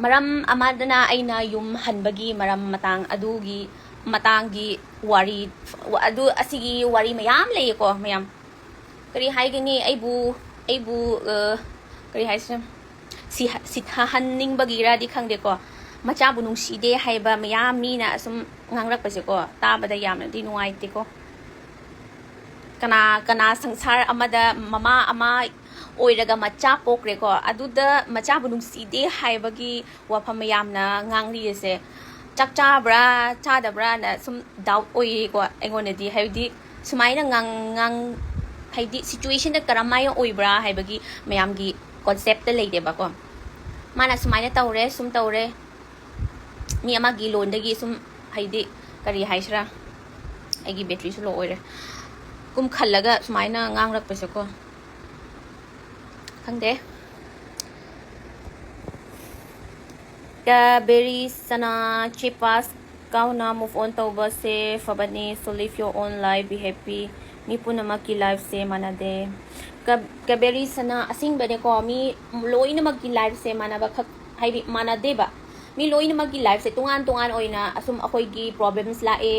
ꯃꯔꯝ ꯑꯃꯗꯅ ꯑꯩꯅ ꯌꯨꯝ ꯍꯟꯕꯒꯤ ꯃꯔꯝ ꯃꯇꯥꯡ ꯑꯗꯨꯒꯤ ꯃꯇꯥꯡꯒꯤ ꯋꯥꯔꯤ, ꯑꯗꯨ, ꯑꯁꯤꯒꯤ ꯋꯥꯔꯤ ꯃꯌꯥꯝ ꯂꯩꯌꯦꯀꯣ, ꯃꯌꯥꯝ꯫ ꯀꯔꯤ ꯍꯥꯏꯒꯅꯤ, ꯑꯩꯕꯨ, ꯑꯩꯕꯨ, ꯑ, ꯀꯔꯤ ꯍꯥꯏꯁꯤꯔ, ꯁꯤ-, ꯁꯤꯊꯍꯟꯅꯤꯡꯕꯒꯤꯔꯗꯤ ꯈꯪꯗꯦꯀꯣ꯫ ꯃꯆꯥꯕꯨ ꯅꯨꯡꯁꯤꯗꯦ ꯍꯥꯏꯕ ꯃꯌꯥꯝ ꯃꯤꯅ ꯑꯁꯨꯝ ꯉꯥꯡꯂꯛꯄꯁꯦꯀꯣ, ꯇꯥꯕꯗ ꯌꯥꯝꯅꯗꯤ ꯅꯨꯡꯉꯥꯏꯇꯦꯀꯣ꯫ ꯀꯅꯥ ꯀꯅꯥ ꯁꯪꯁꯥꯔ ꯑꯃꯗ ꯃꯃꯥ ꯑꯃ ꯑꯣꯏꯔꯒ ꯃꯆꯥ ꯄꯣꯛꯈ꯭ꯔꯦꯀꯣ, ꯑꯗꯨꯗ ꯃꯆꯥꯕꯨ ꯅꯨꯡꯁꯤꯗꯦ ꯍꯥꯏꯕꯒꯤ ꯋꯥꯐꯝ ꯃꯌꯥꯝꯅ ꯉꯥꯡꯂꯤꯁꯦ ꯆꯥꯛ ꯆꯥꯕ꯭ꯔꯥ ꯆꯥꯗꯕ꯭ꯔꯥꯅ ꯁꯨꯝ ꯗꯥꯎꯠ ꯑꯣꯏꯌꯦꯀꯣ ꯑꯩꯉꯣꯟꯗꯗꯤ꯫ ꯍꯥꯏꯕꯗꯤ ꯁꯨꯃꯥꯏꯅ ꯉꯥꯡ ꯉꯥꯡ ꯍꯥꯏꯗꯤ ꯁꯤꯆꯨꯋꯦꯁꯟꯗ ꯀꯔꯝꯍꯥꯏꯅ ꯑꯣꯏꯕ꯭ꯔꯥ ꯍꯥꯏꯕꯒꯤ ꯃꯌꯥꯝꯒꯤ ꯀꯣꯟꯁꯦꯞꯇ ꯂꯩꯔꯦꯕꯀꯣ꯫ ꯃꯥꯅ ꯁꯨꯃꯥꯏꯅ ꯇꯧꯔꯦ, ꯁꯨꯝ ꯇꯧꯔꯦ, ꯃꯤ ꯑꯃꯒꯤ ꯂꯣꯟꯗꯒꯤ ꯁꯨꯝ, ꯍꯥꯏꯗꯤ ꯀꯔꯤ ꯍꯥꯏꯁꯤꯔꯥ, ꯑꯩꯒꯤ ꯕꯦꯇ꯭ꯔꯤꯁꯨ ꯂꯣ ꯑꯣꯏꯔꯦ꯫ ꯀꯨꯝ ꯈꯜꯂꯒ ꯁꯨꯃꯥꯏꯅ ꯉꯥꯡꯂꯛꯄꯁꯦꯀꯣ, ꯈꯪꯗꯦ꯫ ꯀꯕꯦꯔꯤ ꯁꯅꯥ ꯆꯦꯄꯥꯁ ꯀꯥꯎꯅ ꯃꯨꯚ ꯑꯣꯟ ꯇꯧꯕꯁꯦ ꯐꯕꯅꯤ꯫ So live your own life, be happy. ꯃꯤ ꯄꯨꯝꯅꯃꯛꯀꯤ ꯂꯥꯏꯐꯁꯦ ꯃꯥꯟꯅꯗꯦ꯫ ꯀ- ꯀꯕꯦꯔꯤ ꯁꯅꯥ, ꯑꯁꯦꯡꯕꯅꯦꯀꯣ, ꯃꯤ ꯂꯣꯏꯅꯃꯛꯀꯤ ꯂꯥꯏꯐꯁꯦ ꯃꯥꯟꯅꯕ ꯈꯛ, ꯍꯥꯏꯗꯤ ꯃꯥꯟꯅꯗꯦꯕ꯫ ꯃꯤ ꯂꯣꯏꯅꯃꯛꯀꯤ ꯂꯥꯏꯐꯁꯦ ꯇꯣꯉꯥꯟ ꯇꯣꯉꯥꯟ ꯑꯣꯏꯅ ꯑꯁꯨꯝ ꯑꯩꯈꯣꯏꯒꯤ ꯄ꯭ꯔꯣꯕ꯭ꯂꯦꯝꯁ ꯂꯥꯛꯑꯦ,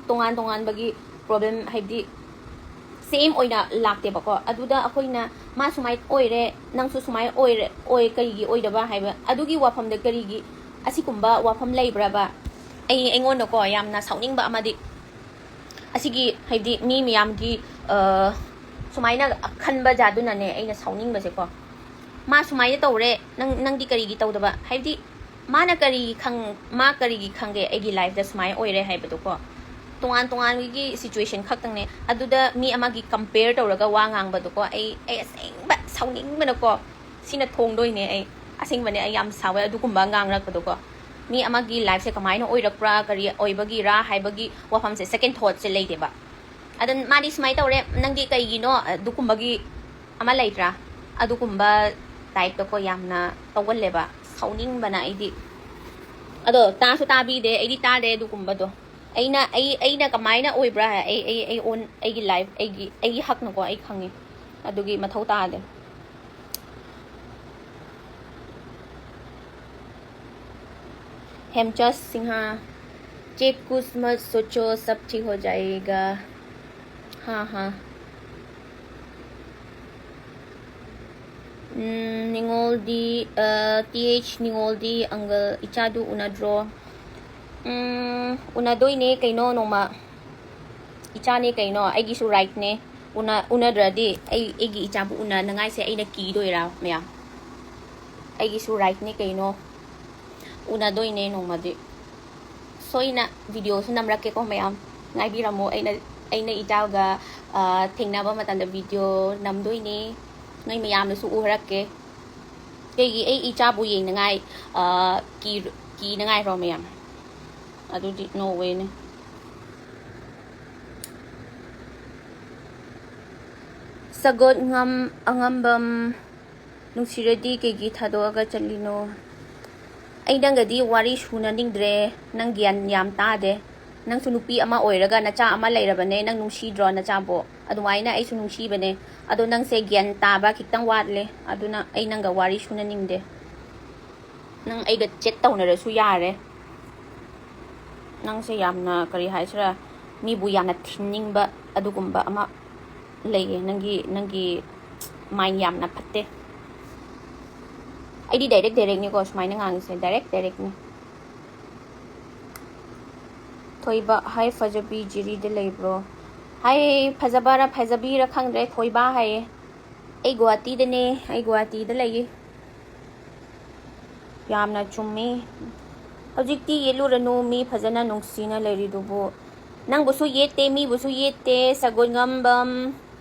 ꯇꯣꯉꯥꯟ ꯇꯣꯉꯥꯟꯕꯒꯤ ꯄ꯭ꯔꯣꯕ꯭ꯂꯦꯝ, ꯍꯥꯏꯕꯗꯤ ꯁꯦꯝ ꯑꯣꯏꯅ ꯂꯥꯛꯇꯦꯕꯀꯣ꯫ ꯑꯗꯨꯗ ꯑꯩꯈꯣꯏꯅ ꯃꯥ ꯁꯨꯃꯥꯏꯅ ꯑꯣꯏꯔꯦ, ꯅꯪꯁꯨ ꯁꯨꯃꯥꯏꯅ ꯑꯣꯏꯔꯦ, ꯑꯣꯏ ꯀꯔꯤꯒꯤ ꯑꯣꯏꯗꯕ ꯍꯥꯏꯕ, ꯑꯗꯨꯒꯤ ꯋꯥꯐꯝꯗ ꯀꯔꯤꯒꯤ ꯑꯁꯤꯒꯨꯝꯕ ꯋꯥꯐꯝ ꯂꯩꯕ꯭ꯔꯕ? ꯑꯩ ꯑꯩꯉꯣꯟꯗꯀꯣ ꯌꯥꯝꯅ ꯁꯥꯎꯅꯤꯡꯕ ꯑꯃꯗꯤ, ꯑꯁꯤꯒꯤ ꯍꯥꯏꯕꯗꯤ ꯃꯤ ꯃꯌꯥꯝꯒꯤ ꯑ, ꯁꯨꯃꯥꯏꯅ ꯈꯟꯕ ꯖꯥꯗꯨꯅꯅꯦ ꯑꯩꯅ ꯁꯥꯎꯅꯤꯡꯕꯁꯦꯀꯣ꯫ ꯃꯥ ꯁꯨꯃꯥꯏꯅ ꯇꯧꯔꯦ, ꯅꯪ ꯅꯪꯗꯤ ꯀꯔꯤꯒꯤ ꯇꯧꯗꯕ? ꯍꯥꯏꯕꯗꯤ ꯃꯥꯅ ꯀꯔꯤ ꯈꯪ ꯃꯥ ꯀꯔꯤꯒꯤ ꯈꯪꯒꯦ ꯑꯩꯒꯤ ꯂꯥꯏꯐꯇ ꯁꯨꯃꯥꯏꯅ ꯑꯣꯏꯔꯦ ꯍꯥꯏꯕꯗꯣꯀꯣ꯫ ꯇꯣꯉꯥꯟ ꯇꯣꯉꯥꯟꯕꯒꯤ ꯁꯤꯆꯨꯋꯦꯁꯟ ꯈꯛꯇꯪꯅꯦ, ꯑꯗꯨꯗ ꯃꯤ ꯑꯃꯒꯤ ꯀꯝꯄꯦꯌꯔ ꯇꯧꯔꯒ ꯋꯥ ꯉꯥꯡꯕꯗꯣꯀꯣ, ꯑꯩ ꯑꯩ ꯑꯁꯦꯡꯕ ꯁꯥꯎꯅꯤꯡꯕꯅꯀꯣ꯫ ꯁꯤꯅ ꯊꯣꯡꯗꯣꯏꯅꯦ ꯑꯩ꯫ ꯑꯁꯦꯡꯕꯅꯦ, ꯑꯩ ꯌꯥꯝ ꯁꯥꯎꯋꯦ ꯑꯗꯨꯒꯨꯝꯕ ꯉꯥꯡꯂꯛꯄꯗꯣꯀꯣ꯫ ꯃꯤ ꯑꯃꯒꯤ ꯂꯥꯏꯐꯁꯦ ꯀꯃꯥꯏꯅ ꯑꯣꯏꯔꯛꯄ꯭ꯔꯥ, ꯀꯔꯤ ꯑꯣꯏꯕꯒꯤꯔꯥ ꯍꯥꯏꯕꯒꯤ ꯋꯥꯐꯝꯁꯦ, ꯁꯦꯀꯦꯟ ꯊꯣꯠꯁꯦ ꯂꯩꯇꯦꯕ꯫ ꯑꯗ ꯃꯥꯗꯤ ꯁꯨꯃꯥꯏꯅ ꯇꯧꯔꯦ, ꯅꯪꯗꯤ ꯀꯩꯒꯤꯅꯣ ꯑꯗꯨꯒꯨꯝꯕꯒꯤ ꯑꯃ ꯂꯩꯇ꯭ꯔꯥ? ꯑꯗꯨꯒꯨꯝꯕ ꯇꯥꯏꯞꯇꯀꯣ ꯌꯥꯝꯅ ꯇꯧꯒꯜꯂꯦꯕ꯫ ꯁꯥꯎꯅꯤꯡꯕꯅ ꯑꯩꯗꯤ꯫ ꯑꯗꯣ ꯇꯥꯁꯨ ꯇꯥꯕꯤꯗꯦ, ꯑꯩꯗꯤ ꯇꯥꯗꯦ ꯑꯗꯨꯒꯨꯝꯕꯗꯣ꯫ ꯑꯩꯅ ꯑꯩ ꯑꯩꯅ ꯀꯃꯥꯏꯅ ꯑꯣꯏꯕ꯭ꯔꯥ ꯍꯥꯏ, ꯑꯩ ꯑꯩ ꯑꯩ ꯑꯣꯟ ꯑꯩꯒꯤ ꯂꯥꯏꯐ, ꯑꯩꯒꯤ ꯑꯩꯒꯤ ꯍꯛꯅꯀꯣ, ꯑꯩ ꯈꯪꯉꯤ꯫ ꯑꯗꯨꯒꯤ ꯃꯊꯧ ꯇꯥꯗꯦ꯫ हेमचंद सिन्हा, "चेक कुछ मत सोचो, सब ठीक हो जाएगा।" हाँ, हाँ। ꯎꯝ, ꯅꯤꯉꯣꯜꯗꯤ, ꯑ, ꯇꯤ ꯑꯩꯆ ꯅꯤꯉꯣꯜꯗꯤ, "ꯑꯪꯀꯜ, ꯏꯆꯥꯗꯨ ꯎꯅꯗ꯭ꯔꯣ?" ꯎꯝ, ꯎꯅꯗꯣꯏꯅꯦ ꯀꯩꯅꯣ ꯅꯣꯡꯃ꯫ ꯏꯆꯥꯅꯦ ꯀꯩꯅꯣ, ꯑꯩꯒꯤꯁꯨ ꯔꯥꯏꯠꯅꯦ꯫ ꯎꯅ-, ꯎꯅꯗ꯭ꯔꯗꯤ ꯑꯩ, ꯑꯩꯒꯤ ꯏꯆꯥꯕꯨ ꯎꯅꯅꯉꯥꯏꯁꯦ ꯑꯩꯅ ꯀꯤꯗꯣꯏꯔꯥ ꯃꯌꯥꯝ? ꯑꯩꯒꯤꯁꯨ ꯔꯥꯏꯠꯅꯦ ꯀꯩꯅꯣ꯫ ꯎꯅꯗꯣꯏꯅꯦ ꯅꯣꯡꯃꯗꯤ꯫ ꯁꯣꯏꯅ ꯚꯤꯗꯤꯑꯣꯁꯨ ꯅꯝꯔꯛꯀꯦꯀꯣ ꯃꯌꯥꯝ꯫ ꯉꯥꯏꯕꯤꯔꯝꯃꯣ, ꯑꯩꯅ, ꯑꯩꯅ ꯏꯆꯥꯒ, ꯑ, ꯊꯦꯡꯅꯕ ꯃꯇꯝꯗ ꯚꯤꯗꯤꯑꯣ ꯅꯝꯗꯣꯏꯅꯦ꯫ ꯅꯣꯏ ꯃꯌꯥꯝꯗꯁꯨ ꯎꯍꯜꯂꯛꯀꯦ꯫ ꯀꯩꯒꯤ ꯑꯩ ꯏꯆꯥꯕꯨ ꯌꯦꯡꯅꯉꯥꯏ, ꯑ, ꯀꯤ-, ꯀꯤꯅꯉꯥꯏꯔꯣ ꯃꯌꯥꯝ? ꯑꯗꯨꯗꯤ no wayꯅꯦ꯫ ꯁꯒꯣꯠ ꯉꯝ-, ꯑꯉꯝꯕꯝ, ꯅꯨꯡꯁꯤꯔꯗꯤ ꯀꯩꯒꯤ ꯊꯥꯗꯣꯛꯑꯒ ꯆꯠꯂꯤꯅꯣ? ꯑꯩ ꯅꯪꯒꯗꯤ ꯋꯥꯔꯤ ꯁꯨꯅꯅꯤꯡꯗ꯭ꯔꯦ, ꯅꯪ ꯒ꯭ꯌꯥꯟ ꯌꯥꯝ ꯇꯥꯗꯦ꯫ ꯅꯪꯁꯨ ꯅꯨꯄꯤ ꯑꯃ ꯑꯣꯏꯔꯒ ꯅꯆꯥ ꯑꯃ ꯂꯩꯔꯕꯅꯦ, ꯅꯪ ꯅꯨꯡꯁꯤꯗ꯭ꯔꯣ ꯅꯆꯥꯕꯨ? ꯑꯗꯨꯃꯥꯏꯅ ꯑꯩꯁꯨ ꯅꯨꯡꯁꯤꯕꯅꯦ, ꯑꯗꯣ ꯅꯪꯁꯦ ꯒ꯭ꯌꯥꯟ ꯇꯥꯕ ꯈꯤꯇꯪ ꯋꯥꯠꯂꯦ, ꯑꯗꯨꯅ ꯑꯩ ꯅꯪꯒ ꯋꯥꯔꯤ ꯁꯨꯅꯅꯤꯡꯗꯦ꯫ ꯅꯪ ꯑꯩꯒ ꯆꯦꯠ ꯇꯧꯅꯔꯁꯨ ꯌꯥꯔꯦ꯫ ꯅꯪꯁꯦ ꯌꯥꯝꯅ, ꯀꯔꯤ ꯍꯥꯏꯁꯤꯔꯥ, ꯃꯤꯕꯨ ꯌꯥꯝꯅ ꯊꯤꯟꯅꯤꯡꯕ ꯑꯗꯨꯒꯨꯝꯕ ꯑꯃ ꯂꯩꯌꯦ꯫ ꯅꯪꯒꯤ, ꯅꯪꯒꯤ ꯃꯥꯏꯟ ꯌꯥꯝꯅ ꯐꯠꯇꯦ꯫ ꯑꯩꯗꯤ ꯗꯥꯏꯔꯦꯛ ꯗꯥꯏꯔꯦꯛꯅꯤꯀꯣ ꯁꯨꯃꯥꯏꯅ ꯉꯥꯡꯉꯤꯁꯦ, ꯗꯥꯏꯔꯦꯛ ꯗꯥꯏꯔꯦꯛꯅꯤ꯫ ꯊꯣꯏꯕ, ꯍꯥꯏ ꯐꯖꯕꯤ, ꯖꯤꯔꯤꯗ ꯂꯩꯕ꯭ꯔꯣ? ꯍꯥꯏ ꯐꯖꯕꯔꯥ ꯐꯖꯕꯤꯔꯥ ꯈꯪꯗ꯭ꯔꯦ, ꯊꯣꯏꯕ ꯍꯥꯏꯌꯦ꯫ ꯑꯩ ꯒꯨꯍꯥꯇꯤꯗꯅꯦ, ꯑꯩ ꯒꯨꯍꯥꯇꯤꯗ ꯂꯩꯌꯦ꯫ ꯌꯥꯝꯅ ꯆꯨꯝꯃꯤ꯫ ꯍꯧꯖꯤꯛꯇꯤ ꯌꯦꯠꯂꯨꯔꯅꯨ, ꯃꯤ ꯐꯖꯅ ꯅꯨꯡꯁꯤꯅ ꯂꯩꯔꯤꯗꯨꯕꯨ꯫ ꯅꯪꯕꯨꯁꯨ ꯌꯦꯠꯇꯦ, ꯃꯤꯕꯨꯁꯨ ꯌꯦꯠꯇꯦ, ꯁꯒꯣꯜ ꯉꯝꯕꯝ꯫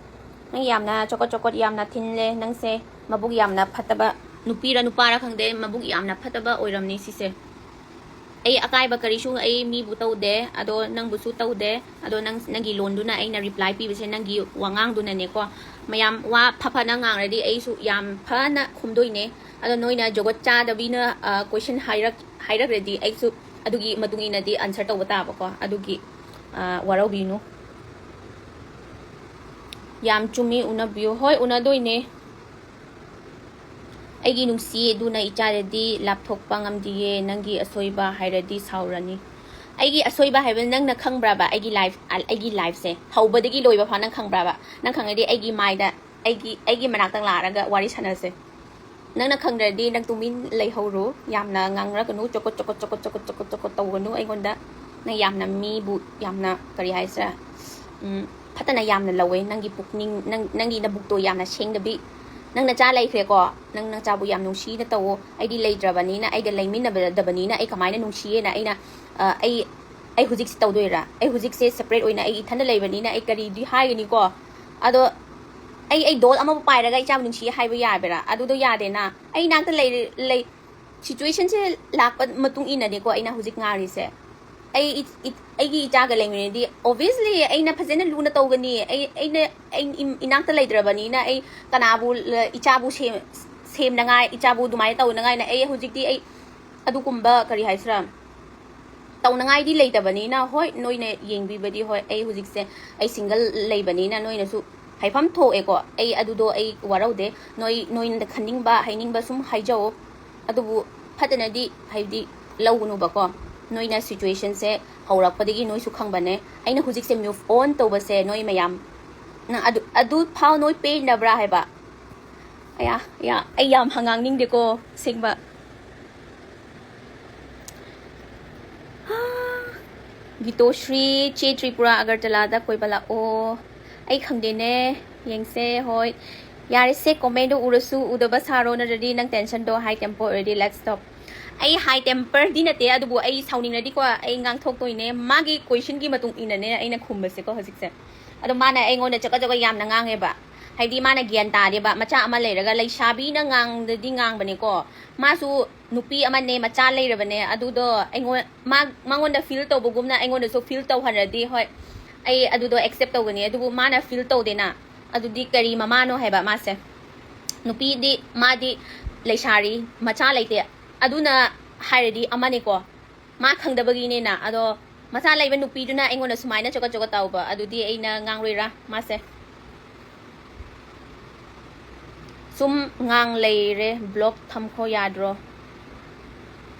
ꯅꯪ ꯌꯥꯝꯅ ꯆꯣꯀꯣꯠ ꯆꯣꯀꯣꯠ ꯌꯥꯝꯅ ꯊꯤꯜꯂꯦ ꯅꯪꯁꯦ꯫ ꯃꯕꯨꯛ ꯌꯥꯝꯅ ꯐꯠꯇꯕ ꯅꯨꯄꯤꯔ ꯅꯨꯄꯥꯔ ꯈꯪꯗꯦ, ꯃꯕꯨꯛ ꯌꯥꯝꯅ ꯐꯠꯇꯕ ꯑꯣꯏꯔꯝꯅꯤ ꯁꯤꯁꯦ꯫ ꯑꯩ ꯑꯀꯥꯏꯕ ꯀꯔꯤꯁꯨ ꯑꯩ ꯃꯤꯕꯨ ꯇꯧꯗꯦ, ꯑꯗꯣ ꯅꯪꯕꯨꯁꯨ ꯇꯧꯗꯦ꯫ ꯑꯗꯣ ꯅꯪ, ꯅꯪꯒꯤ ꯂꯣꯟꯗꯨꯅ ꯑꯩꯅ ꯔꯤꯄ꯭ꯂꯥꯏ ꯄꯤꯕꯁꯦ ꯅꯪꯒꯤ ꯋꯥꯉꯥꯡꯗꯨꯅꯅꯦꯀꯣ꯫ ꯃꯌꯥꯝ ꯋꯥ ꯐ ꯐꯅ ꯉꯥꯡꯔꯗꯤ ꯑꯩꯁꯨ ꯌꯥꯝ ꯐꯅ ꯈꯨꯝꯗꯣꯏꯅꯦ꯫ ꯑꯗꯣ ꯅꯣꯏꯅ ꯖꯒꯣꯠ ꯆꯥꯗꯕꯤꯅ, ꯑ, ꯀꯣꯏꯁꯟ ꯍꯥꯏꯔꯛ-, ꯍꯥꯏꯔꯛꯔꯗꯤ ꯑꯩꯁꯨ ꯑꯗꯨꯒꯤ ꯃꯇꯨꯡ ꯏꯟꯅꯗꯤ ꯑꯟꯁꯔ ꯇꯧꯕ ꯇꯥꯕꯀꯣ꯫ ꯑꯗꯨꯒꯤ, ꯑ, ꯋꯥꯔꯧꯕꯤꯅꯨ꯫ ꯌꯥꯝ ꯆꯨꯝꯃꯤ, ꯎꯅꯕꯤꯌꯨ꯫ ꯍꯣꯏ, ꯎꯅꯗꯣꯏꯅꯦ꯫ ꯑꯩꯒꯤ ꯅꯨꯡꯁꯤ ꯑꯗꯨꯅ ꯏꯆꯥꯗꯗꯤ ꯂꯥꯞꯊꯣꯛꯄ ꯉꯝꯗꯤꯌꯦ꯫ ꯅꯪꯒꯤ ꯑꯁꯣꯏꯕ ꯍꯥꯏꯔꯗꯤ ꯁꯥꯎꯔꯅꯤ꯫ ꯑꯩꯒꯤ ꯑꯁꯣꯏꯕ ꯍꯥꯏꯕ ꯅꯪꯅ ꯈꯪꯕ꯭ꯔꯕ? ꯑꯩꯒꯤ ꯂꯥꯏꯐ, ꯑꯩꯒꯤ ꯂꯥꯏꯐꯁꯦ ꯍꯧꯕꯗꯒꯤ ꯂꯣꯏꯕ ꯐꯥꯎ ꯅꯪ ꯈꯪꯕ꯭ꯔꯕ? ꯅꯪ ꯈꯪꯉꯗꯤ ꯑꯩꯒꯤ ꯃꯥꯏꯗ, ꯑꯩꯒꯤ, ꯑꯩꯒꯤ ꯃꯅꯥꯛꯇ ꯂꯥꯛꯑꯒ ꯋꯥꯔꯤ ꯁꯥꯟꯅꯁꯦ꯫ ꯅꯪꯅ ꯈꯪꯗ꯭ꯔꯗꯤ ꯅꯪ ꯇꯨꯃꯤꯟ ꯂꯩꯍꯧꯔꯣ꯫ ꯌꯥꯝꯅ ꯉꯥꯡꯔꯛꯀꯅꯨ, ꯆꯣꯀꯣꯠ ꯆꯣꯀꯣꯠ ꯆꯣꯀꯣꯠ ꯆꯣꯀꯣꯠ ꯆꯣꯀꯣꯠ ꯆꯣꯀꯣꯠ ꯇꯧꯒꯅꯨ ꯑꯩꯉꯣꯟꯗ꯫ ꯅꯪ ꯌꯥꯝꯅ ꯃꯤꯕꯨ ꯌꯥꯝꯅ, ꯀꯔꯤ ꯍꯥꯏꯁꯤꯔꯥ, ꯎꯝ, ꯐꯠꯇꯅ ꯌꯥꯝꯅ ꯂꯧꯋꯦ꯫ ꯅꯪꯒꯤ ꯄꯨꯛꯅꯤꯡ, ꯅꯪ, ꯅꯪꯒꯤ ꯅꯕꯨꯛꯇꯣ ꯌꯥꯝꯅ ꯁꯦꯡꯗꯕꯤ꯫ ꯅꯪ ꯅꯆꯥ ꯂꯩꯈ꯭ꯔꯦꯀꯣ, ꯅꯪ ꯅꯆꯥꯕꯨ ꯌꯥꯝ ꯅꯨꯡꯁꯤꯅ ꯇꯧꯋꯣ꯫ ꯑꯩꯗꯤ ꯂꯩꯇ꯭ꯔꯕꯅꯤꯅ, ꯑꯩꯒ ꯂꯩꯃꯤꯟꯅꯗꯕꯅꯤꯅ ꯑꯩ ꯀꯃꯥꯏꯅ ꯅꯨꯡꯁꯤꯌꯦꯅ ꯑꯩꯅ, ꯑ, ꯑꯩ, ꯑꯩ ꯍꯧꯖꯤꯛꯁꯦ ꯇꯧꯗꯣꯏꯔꯥ? ꯑꯩ ꯍꯧꯖꯤꯛꯁꯦ separate ꯑꯣꯏꯅ ꯑꯩ ꯏꯊꯟꯗ ꯂꯩꯕꯅꯤꯅ ꯑꯩ ꯀꯔꯤꯗꯤ ꯍꯥꯏꯒꯅꯤꯀꯣ? ꯑꯗꯣ ꯑꯩ, ꯑꯩ doll ꯑꯃꯕꯨ ꯄꯥꯏꯔꯒ ꯏꯆꯥꯕꯨ ꯅꯨꯡꯁꯤꯌꯦ ꯍꯥꯏꯕ ꯌꯥꯕ꯭ꯔꯥ? ꯑꯗꯨꯗꯣ ꯌꯥꯗꯦꯅ꯫ ꯑꯩ ꯏꯅꯥꯛꯇ ꯂꯩ, ꯂꯩ, situationꯁꯦ ꯂꯥꯛꯄ ꯃꯇꯨꯡ ꯏꯟꯅꯅꯦꯀꯣ ꯑꯩꯅ ꯍꯧꯖꯤꯛ ꯉꯥꯡꯔꯤꯁꯦ꯫ ꯑꯩ ꯏ-, ꯏ-, ꯑꯩꯒꯤ ꯏꯆꯥꯒ ꯂꯩꯃꯤꯟꯅꯔꯗꯤ obviously ꯑꯩꯅ ꯐꯖꯅ ꯂꯨꯅ ꯇꯧꯒꯅꯤ꯫ ꯑꯩ, ꯑꯩꯅ, ꯑꯩ ꯏꯝ-, ꯏꯅꯥꯛꯇ ꯂꯩꯇ꯭ꯔꯕꯅꯤꯅ ꯑꯩ ꯀꯅꯥꯕꯨ ꯂ-, ꯏꯆꯥꯕꯨ ꯁꯦꯝ-, ꯁꯦꯝꯅꯉꯥꯏ, ꯏꯆꯥꯕꯨ ꯑꯗꯨꯃꯥꯏꯅ ꯇꯧꯅꯉꯥꯏꯅ ꯑꯩ ꯍꯧꯖꯤꯛꯇꯤ ꯑꯩ ꯑꯗꯨꯒꯨꯝꯕ, ꯀꯔꯤ ꯍꯥꯏꯁꯤꯔꯥ, ꯇꯧꯅꯉꯥꯏꯗꯤ ꯂꯩꯇꯕꯅꯤꯅ, ꯍꯣꯏ, ꯅꯣꯏꯅ ꯌꯦꯡꯕꯤꯕꯗꯤ, ꯍꯣꯏ, ꯑꯩ ꯍꯧꯖꯤꯛꯁꯦ ꯑꯩ single ꯂꯩꯕꯅꯤꯅ ꯅꯣꯏꯅꯁꯨ ꯍꯥꯏꯐꯝ ꯊꯣꯛꯑꯦꯀꯣ꯫ ꯑꯩ ꯑꯗꯨꯗꯣ ꯑꯩ ꯋꯥꯔꯧꯗꯦ꯫ ꯅꯣꯏ, ꯅꯣꯏꯅ ꯈꯟꯅꯤꯡꯕ, ꯍꯥꯏꯅꯤꯡꯕ ꯁꯨꯝ ꯍꯥꯏꯖꯧ꯫ ꯑꯗꯨꯕꯨ ꯐꯠꯇꯅꯗꯤ, ꯍꯥꯏꯕꯗꯤ, ꯂꯧꯒꯅꯨꯕꯀꯣ꯫ ꯅꯣꯏꯅ situationꯁꯦ ꯍꯧꯔꯛꯄꯗꯒꯤ ꯅꯣꯏꯁꯨ ꯈꯪꯕꯅꯦ꯫ ꯑꯩꯅ ꯍꯧꯖꯤꯛꯁꯦ move on ꯇꯧꯕꯁꯦ ꯅꯣꯏ ꯃꯌꯥꯝ, ꯅꯪ ꯑꯗꯨ, ꯑꯗꯨ ꯐꯥꯎ ꯅꯣꯏ ꯄꯦꯟꯗꯕ꯭ꯔꯥ ꯍꯥꯏꯕ? ꯑꯌꯥ, ꯑꯌꯥ, ꯑꯩ ꯌꯥꯝ ꯉꯥꯡꯅꯤꯡꯗꯦꯀꯣ, ꯑꯁꯦꯡꯕ꯫ ꯒꯤꯇꯣꯁ꯭ꯔꯤ, ꯆꯦ ꯇ꯭ꯔꯤꯄꯨꯔꯥ ꯑꯒꯔꯇꯂꯥꯗ ꯀꯣꯏꯕ ꯂꯥꯛꯑꯣ꯫ ꯑꯩ ꯈꯪꯗꯦꯅꯦ, ꯌꯦꯡꯁꯦ, ꯍꯣꯏ꯫ ꯌꯥꯔꯦꯁꯦ, commentꯗꯣ ꯎꯔꯁꯨ ꯎꯗꯕ ꯁꯥꯔꯣ, ꯅꯠꯇ꯭ꯔꯗꯤ ꯅꯪ tensionꯗꯣ high temper ꯑꯣꯏꯔꯗꯤ, let's stop꯫ ꯑꯩ high temperꯗꯤ ꯅꯠꯇꯦ, ꯑꯗꯨꯕꯨ ꯑꯩ ꯁꯥꯎꯅꯤꯡꯂꯗꯤꯀꯣ ꯑꯩ ꯉꯥꯡꯊꯣꯛꯇꯣꯏꯅꯦ꯫ ꯃꯥꯒꯤ questionꯒꯤ ꯃꯇꯨꯡ ꯏꯟꯅꯅꯦ ꯑꯩꯅ ꯈꯨꯝꯕꯁꯦꯀꯣ ꯍꯧꯖꯤꯛꯁꯦ꯫ ꯑꯗꯣ ꯃꯥꯅ ꯑꯩꯉꯣꯟꯗ ꯆꯒꯠ ꯆꯒꯠ ꯌꯥꯝꯅ ꯉꯥꯡꯉꯦꯕ꯫ ꯍꯥꯏꯗꯤ ꯃꯥꯅ ꯒ꯭ꯌꯥꯟ ꯇꯥꯗꯦꯕ꯫ ꯃꯆꯥ ꯑꯃ ꯂꯩꯔꯒ ꯂꯩꯁꯥꯕꯤꯅ ꯉꯥꯡꯗꯗꯤ ꯉꯥꯡꯕꯅꯦꯀꯣ꯫ ꯃꯥꯁꯨ ꯅꯨꯄꯤ ꯑꯃꯅꯦ, ꯃꯆꯥ ꯂꯩꯔꯕꯅꯦ꯫ ꯑꯗꯨꯗꯣ ꯑꯩꯉꯣꯟ-, ꯃꯥ-, ꯃꯉꯣꯟꯗ feel ꯇꯧꯕꯒꯨꯝꯅ ꯑꯩꯉꯣꯟꯗꯁꯨ feel ꯇꯧꯍꯜꯂꯗꯤ, ꯍꯣꯏ, ꯑꯩ ꯑꯗꯨꯗꯣ accept ꯇꯧꯒꯅꯤ꯫ ꯑꯗꯨꯕꯨ ꯃꯥꯅ feel ꯇꯧꯗꯦꯅ, ꯑꯗꯨꯗꯤ ꯀꯔꯤ ꯃꯃꯥꯅꯣ ꯍꯥꯏꯕ ꯃꯥꯁꯦ? ꯅꯨꯄꯤꯗꯤ, ꯃꯥꯗꯤ ꯂꯩꯁꯥꯔꯤ, ꯃꯆꯥ ꯂꯩꯇꯦ, ꯑꯗꯨꯅ ꯍꯥꯏꯔꯗꯤ ꯑꯃꯅꯦꯀꯣ꯫ ꯃꯥ ꯈꯪꯗꯕꯒꯤꯅꯦꯅ꯫ ꯑꯗꯣ ꯃꯆꯥ ꯂꯩꯕ ꯅꯨꯄꯤꯗꯨꯅ ꯑꯩꯉꯣꯟꯗ ꯁꯨꯃꯥꯏꯅ ꯆꯒꯠ ꯆꯒꯠ ꯇꯧꯕ, ꯑꯗꯨꯗꯤ ꯑꯩꯅ ꯉꯥꯡꯔꯣꯏꯔꯥ ꯃꯥꯁꯦ? ꯁꯨꯝ ꯉꯥꯡ ꯂꯩꯔꯦ, block ꯊꯝꯈꯣ ꯌꯥꯗ꯭ꯔꯣ?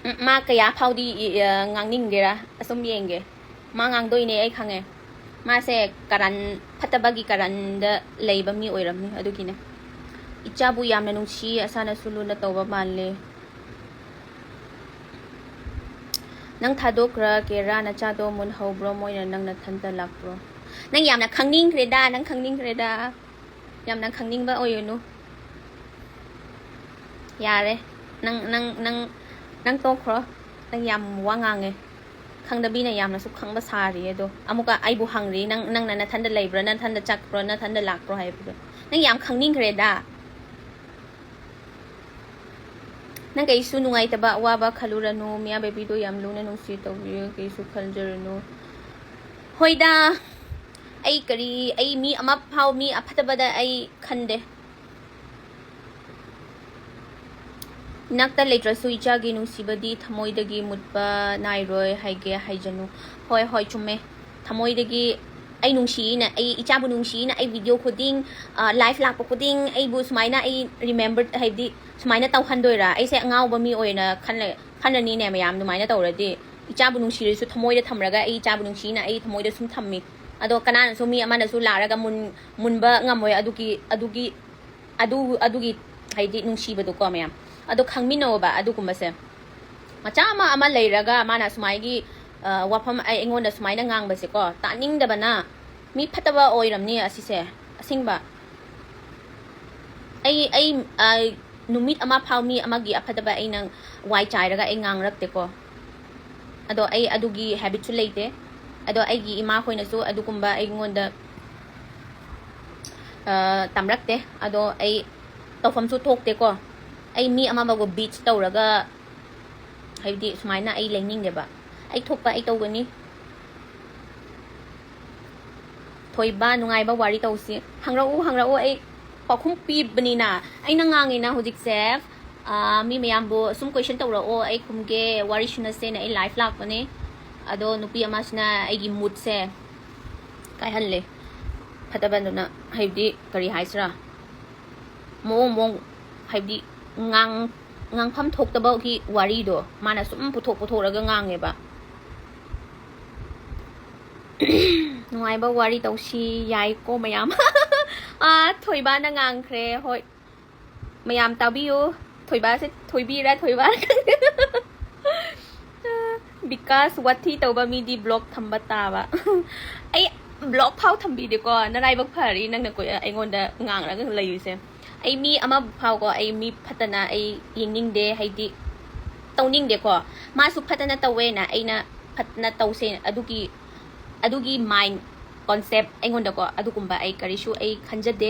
ꯎꯝ, ꯃꯥ ꯀꯌꯥ ꯐꯥꯎꯗꯤ, ꯑ, ꯉꯥꯡꯅꯤꯡꯒꯦꯔꯥ? ꯑꯁꯨꯝ ꯌꯦꯡꯒꯦ꯫ ꯃꯥ ꯉꯥꯡꯗꯣꯏꯅꯦ, ꯑꯩ ꯈꯪꯉꯦ꯫ ꯃꯥꯁꯦ ꯀꯔꯟ, ꯐꯠꯇꯕꯒꯤ ꯀꯔꯟꯗ ꯂꯩꯕ ꯃꯤ ꯑꯣꯏꯔꯝꯅꯤ, ꯑꯗꯨꯒꯤꯅꯦ꯫ ꯏꯆꯥꯕꯨ ꯌꯥꯝꯅ ꯅꯨꯡꯁꯤ, ꯑꯁꯥꯅꯁꯨ ꯂꯨꯅ ꯇꯧꯕ ꯃꯥꯜꯂꯦ꯫ ꯅꯪ ꯊꯥꯗꯣꯛꯈ꯭ꯔ ꯀꯦꯔꯥ, ꯅꯆꯥꯗꯣ ꯃꯨꯟꯍꯧꯕ꯭ꯔꯣ, ꯃꯣꯏꯅ ꯅꯪ ꯅꯊꯟꯇ ꯂꯥꯛꯄ꯭ꯔꯣ? ꯅꯪ ꯌꯥꯝꯅ ꯈꯪꯅꯤꯡꯈ꯭ꯔꯦꯗ, ꯅꯪ ꯈꯪꯅꯤꯡꯈ꯭ꯔꯦꯗ꯫ ꯌꯥꯝꯅ ꯈꯪꯅꯤꯡꯕ ꯑꯣꯏꯔꯨꯅꯨ꯫ ꯌꯥꯔꯦ꯫ ꯅꯪ, ꯅꯪ, ꯅꯪ, ꯅꯪ ꯇꯣꯛꯈ꯭ꯔꯣ꯫ ꯅꯪ ꯌꯥꯝ ꯋꯥ ꯉꯥꯡꯉꯦ꯫ ꯈꯪꯗꯕꯤꯅ ꯌꯥꯝꯅꯁꯨ ꯈꯪꯕ ꯁꯥꯔꯤ ꯑꯗꯣ꯫ ꯑꯃꯨꯛꯀ ꯑꯩꯕꯨ ꯍꯪꯔꯤ, "ꯅꯪ, ꯅꯪꯅ ꯅꯊꯟꯗ ꯂꯩꯕ꯭ꯔꯥ, ꯅꯊꯟꯗ ꯆꯠꯄ꯭ꯔꯣ, ꯅꯊꯟꯗ ꯂꯥꯛꯄ꯭ꯔꯣ?" ꯍꯥꯏꯕꯗꯣ꯫ ꯅꯪ ꯌꯥꯝ ꯈꯪꯅꯤꯡꯈ꯭ꯔꯦꯗ꯫ ꯅꯪ ꯀꯩꯁꯨ ꯅꯨꯡꯉꯥꯏꯇꯕ, ꯑꯋꯥꯕ ꯈꯜꯂꯨꯔꯅꯨ꯫ ꯃꯤꯌꯥ ꯕꯦꯕꯤꯗꯣ ꯌꯥꯝ ꯂꯨꯅ ꯅꯨꯡꯁꯤ ꯇꯧꯕꯤꯌꯨ, ꯀꯩꯁꯨ ꯈꯟꯖꯔꯨꯅꯨ꯫ ꯍꯣꯏꯗ, ꯑꯩ ꯀꯔꯤ, ꯑꯩ ꯃꯤ ꯑꯃ ꯐꯥꯎ, ꯃꯤ ꯑꯐꯠꯇꯕꯗ ꯑꯩ ꯈꯟꯗꯦ꯫ ꯏꯅꯥꯛꯇ ꯂꯩꯇ꯭ꯔꯁꯨ ꯏꯆꯥꯒꯤ ꯅꯨꯡꯁꯤꯕꯗꯤ ꯊꯃꯣꯏꯗꯒꯤ ꯃꯨꯠꯄ ꯅꯥꯏꯔꯣꯏ ꯍꯥꯏꯒꯦ ꯍꯥꯏꯖꯅꯨ꯫ ꯍꯣꯏ, ꯍꯣꯏ, ꯆꯨꯝꯃꯦ꯫ ꯊꯃꯣꯏꯗꯒꯤ ꯑꯩ ꯅꯨꯡꯁꯤꯅ, ꯑꯩ ꯏꯆꯥꯕꯨ ꯅꯨꯡꯁꯤꯅ, ꯑꯩ ꯚꯤꯗꯤꯑꯣ ꯈꯨꯗꯤꯡ, ꯑ, ꯂꯥꯏꯐ ꯂꯥꯛꯄ ꯈꯨꯗꯤꯡ ꯑꯩꯕꯨ ꯁꯨꯃꯥꯏꯅ ꯑꯩ ꯔꯤꯃꯦꯝꯕꯔ, ꯍꯥꯏꯕꯗꯤ ꯁꯨꯃꯥꯏꯅ ꯇꯧꯍꯟꯗꯣꯏꯔꯥ? ꯑꯩꯁꯦ ꯑꯉꯥꯎꯕ ꯃꯤ ꯑꯣꯏꯅ ꯈꯜꯂ-, ꯈꯜꯂꯅꯤꯅꯦ ꯃꯌꯥꯝ ꯑꯗꯨꯃꯥꯏꯅ ꯇꯧꯔꯗꯤ꯫ ꯏꯆꯥꯕꯨ ꯅꯨꯡꯁꯤꯔꯁꯨ ꯊꯃꯣꯏꯗ ꯊꯝꯔꯒ ꯑꯩ ꯏꯆꯥꯕꯨ ꯅꯨꯡꯁꯤꯅ ꯑꯩ ꯊꯃꯣꯏꯗ ꯁꯨꯝ ꯊꯝꯃꯤ꯫ ꯑꯗꯣ ꯀꯅꯥꯅꯁꯨ, ꯃꯤ ꯑꯃꯅꯁꯨ ꯂꯥꯛꯑꯒ ꯃꯨꯟ-, ꯃꯨꯟꯕ ꯉꯝꯃꯣꯏ꯫ ꯑꯗꯨꯒꯤ, ꯑꯗꯨꯒꯤ, ꯑꯗꯨ, ꯑꯗꯨꯒꯤ ꯍꯥꯏꯗꯤ ꯅꯨꯡꯁꯤꯕꯗꯣꯀꯣ ꯃꯌꯥꯝ꯫ ꯑꯗꯣ ꯈꯪꯃꯤꯟꯅꯧꯕ ꯑꯗꯨꯒꯨꯝꯕꯁꯦ꯫ ꯃꯆꯥ ꯑꯃ, ꯑꯃ ꯂꯩꯔꯒ ꯃꯥꯅ ꯁꯨꯃꯥꯏꯒꯤ, ꯑ, ꯋꯥꯐꯝ ꯑꯩ, ꯑꯩꯉꯣꯟꯗ ꯁꯨꯃꯥꯏꯅ ꯉꯥꯡꯕꯁꯦꯀꯣ, ꯇꯥꯅꯤꯡꯗꯕꯅ꯫ ꯃꯤ ꯐꯠꯇꯕ ꯑꯣꯏꯔꯝꯅꯤ ꯑꯁꯤꯁꯦ, ꯑꯁꯦꯡꯕ꯫ ꯑꯩ, ꯑꯩ, ꯑ, ꯅꯨꯃꯤꯠ ꯑꯃ ꯐꯥꯎ ꯃꯤ ꯑꯃꯒꯤ ꯑꯐꯠꯇꯕ ꯑꯩꯅ ꯋꯥꯏ ꯆꯥꯏꯔꯒ ꯑꯩ ꯉꯥꯡꯔꯛꯇꯦꯀꯣ꯫ ꯑꯗꯣ ꯑꯩ ꯑꯗꯨꯒꯤ ꯍꯦꯕꯤꯠꯁꯨ ꯂꯩꯇꯦ꯫ ꯑꯗꯣ ꯑꯩꯒꯤ ꯏꯃꯥꯈꯣꯏꯅꯁꯨ ꯑꯗꯨꯒꯨꯝꯕ ꯑꯩꯉꯣꯟꯗ, ꯑ, ꯇꯝꯔꯛꯇꯦ꯫ ꯑꯗꯣ ꯑꯩ ꯇꯧꯐꯝꯁꯨ ꯊꯣꯛꯇꯦꯀꯣ꯫ ꯑꯩ ꯃꯤ ꯑꯃ ꯑꯃꯕꯨ ꯕꯤꯠꯁ ꯇꯧꯔꯒ, ꯍꯥꯏꯕꯗꯤ ꯁꯨꯃꯥꯏꯅ ꯑꯩ ꯂꯩꯅꯤꯡꯗꯦꯕ꯫ ꯑꯩ ꯊꯣꯛꯄ ꯑꯩ ꯇꯧꯒꯅꯤ꯫ ꯊꯣꯏꯕ, ꯅꯨꯡꯉꯥꯏꯕ ꯋꯥꯔꯤ ꯇꯧꯁꯤ꯫ ꯍꯪꯔꯛꯎ, ꯍꯪꯔꯛꯎ, ꯑꯩ ꯄꯥꯎꯈꯨꯝ ꯄꯤꯕꯅꯤꯅ꯫ ꯑꯩꯅ ꯉꯥꯡꯉꯤꯅ ꯍꯧꯖꯤꯛꯁꯦ, ꯑꯥ, ꯃꯤ ꯃꯌꯥꯝꯕꯨ ꯁꯨꯝ ꯀꯣꯏꯁꯟ ꯇꯧꯔꯛꯑꯣ, ꯑꯩ ꯈꯨꯝꯒꯦ, ꯋꯥꯔꯤ ꯁꯨꯅꯁꯦꯅ ꯑꯩ ꯂꯥꯏꯐ ꯂꯥꯛꯄꯅꯦ꯫ ꯑꯗꯣ ꯅꯨꯄꯤ ꯑꯃꯁꯤꯅ ꯑꯩꯒꯤ ꯃꯨꯠꯁꯦ, ꯀꯥꯏꯍꯜꯂꯦ꯫ ꯐꯠꯇꯕꯗꯨꯅ, ꯍꯥꯏꯕꯗꯤ, ꯀꯔꯤ ꯍꯥꯏꯁꯤꯔꯥ? ꯃꯑꯣꯡ ꯃꯑꯣꯡ, ꯍꯥꯏꯕꯗꯤ, ꯉꯥꯡ-, ꯉꯥꯡꯐꯝ ꯊꯣꯛꯇꯕꯒꯤ ꯋꯥꯔꯤꯗꯣ ꯃꯥꯅ ꯁꯨꯝ ꯄꯨꯊꯣꯛ ꯄꯨꯊꯣꯛꯑꯒ ꯉꯥꯡꯉꯦꯕ꯫ ꯅꯨꯡꯉꯥꯏꯕ ꯋꯥꯔꯤ ꯇꯧꯁꯤ, ꯌꯥꯏꯀꯣ ꯃꯌꯥꯝ꯫ ꯑꯥ, ꯊꯣꯏꯕꯥꯅ ꯉꯥꯡꯈ꯭ꯔꯦ, ꯍꯣꯏ꯫ ꯃꯌꯥꯝ ꯇꯥꯕꯤꯌꯨ꯫ ꯊꯣꯏꯕꯥꯁꯦ ꯊꯣꯏꯕꯤꯔꯥ ꯊꯣꯏꯕꯥꯔꯥ ꯈꯪꯗꯦ꯫ ꯕꯤꯀꯥꯁ, ꯋꯥꯊꯤ ꯇꯧꯕ ꯃꯤꯗꯤ ꯕ꯭ꯂꯣꯛ ꯊꯝꯕ ꯇꯥꯕ꯫ ꯑꯩ ꯕ꯭ꯂꯣꯛ ꯐꯥꯎ ꯊꯝꯕꯤꯗꯦꯀꯣ꯫ ꯅꯔꯥꯏꯕꯛ ꯐꯔꯤ ꯅꯪꯅ ꯀꯣꯏ-, ꯑꯩꯉꯣꯟꯗ ꯉꯥꯡꯂꯒ ꯂꯩꯔꯤꯁꯦ꯫ ꯑꯩ ꯃꯤ ꯑꯃ ꯐꯥꯎꯀꯣ, ꯑꯩ ꯃꯤ ꯐꯠꯇꯅ ꯑꯩ ꯌꯦꯡꯅꯤꯡꯗꯦ, ꯍꯥꯏꯗꯤ ꯇꯧꯅꯤꯡꯗꯦꯀꯣ꯫ ꯃꯥꯁꯨ ꯐꯠꯇꯅ ꯇꯧꯋꯦꯅ ꯑꯩꯅ ꯐꯠꯇꯅ ꯇꯧꯁꯦ, ꯑꯗꯨꯒꯤ, ꯑꯗꯨꯒꯤ ꯃꯥꯏꯟ ꯀꯣꯟꯁꯦꯞ ꯑꯩꯉꯣꯟꯗꯀꯣ ꯑꯗꯨꯒꯨꯝꯕ ꯑꯩ ꯀꯔꯤꯁꯨ ꯑꯩ ꯈꯟꯖꯗꯦ꯫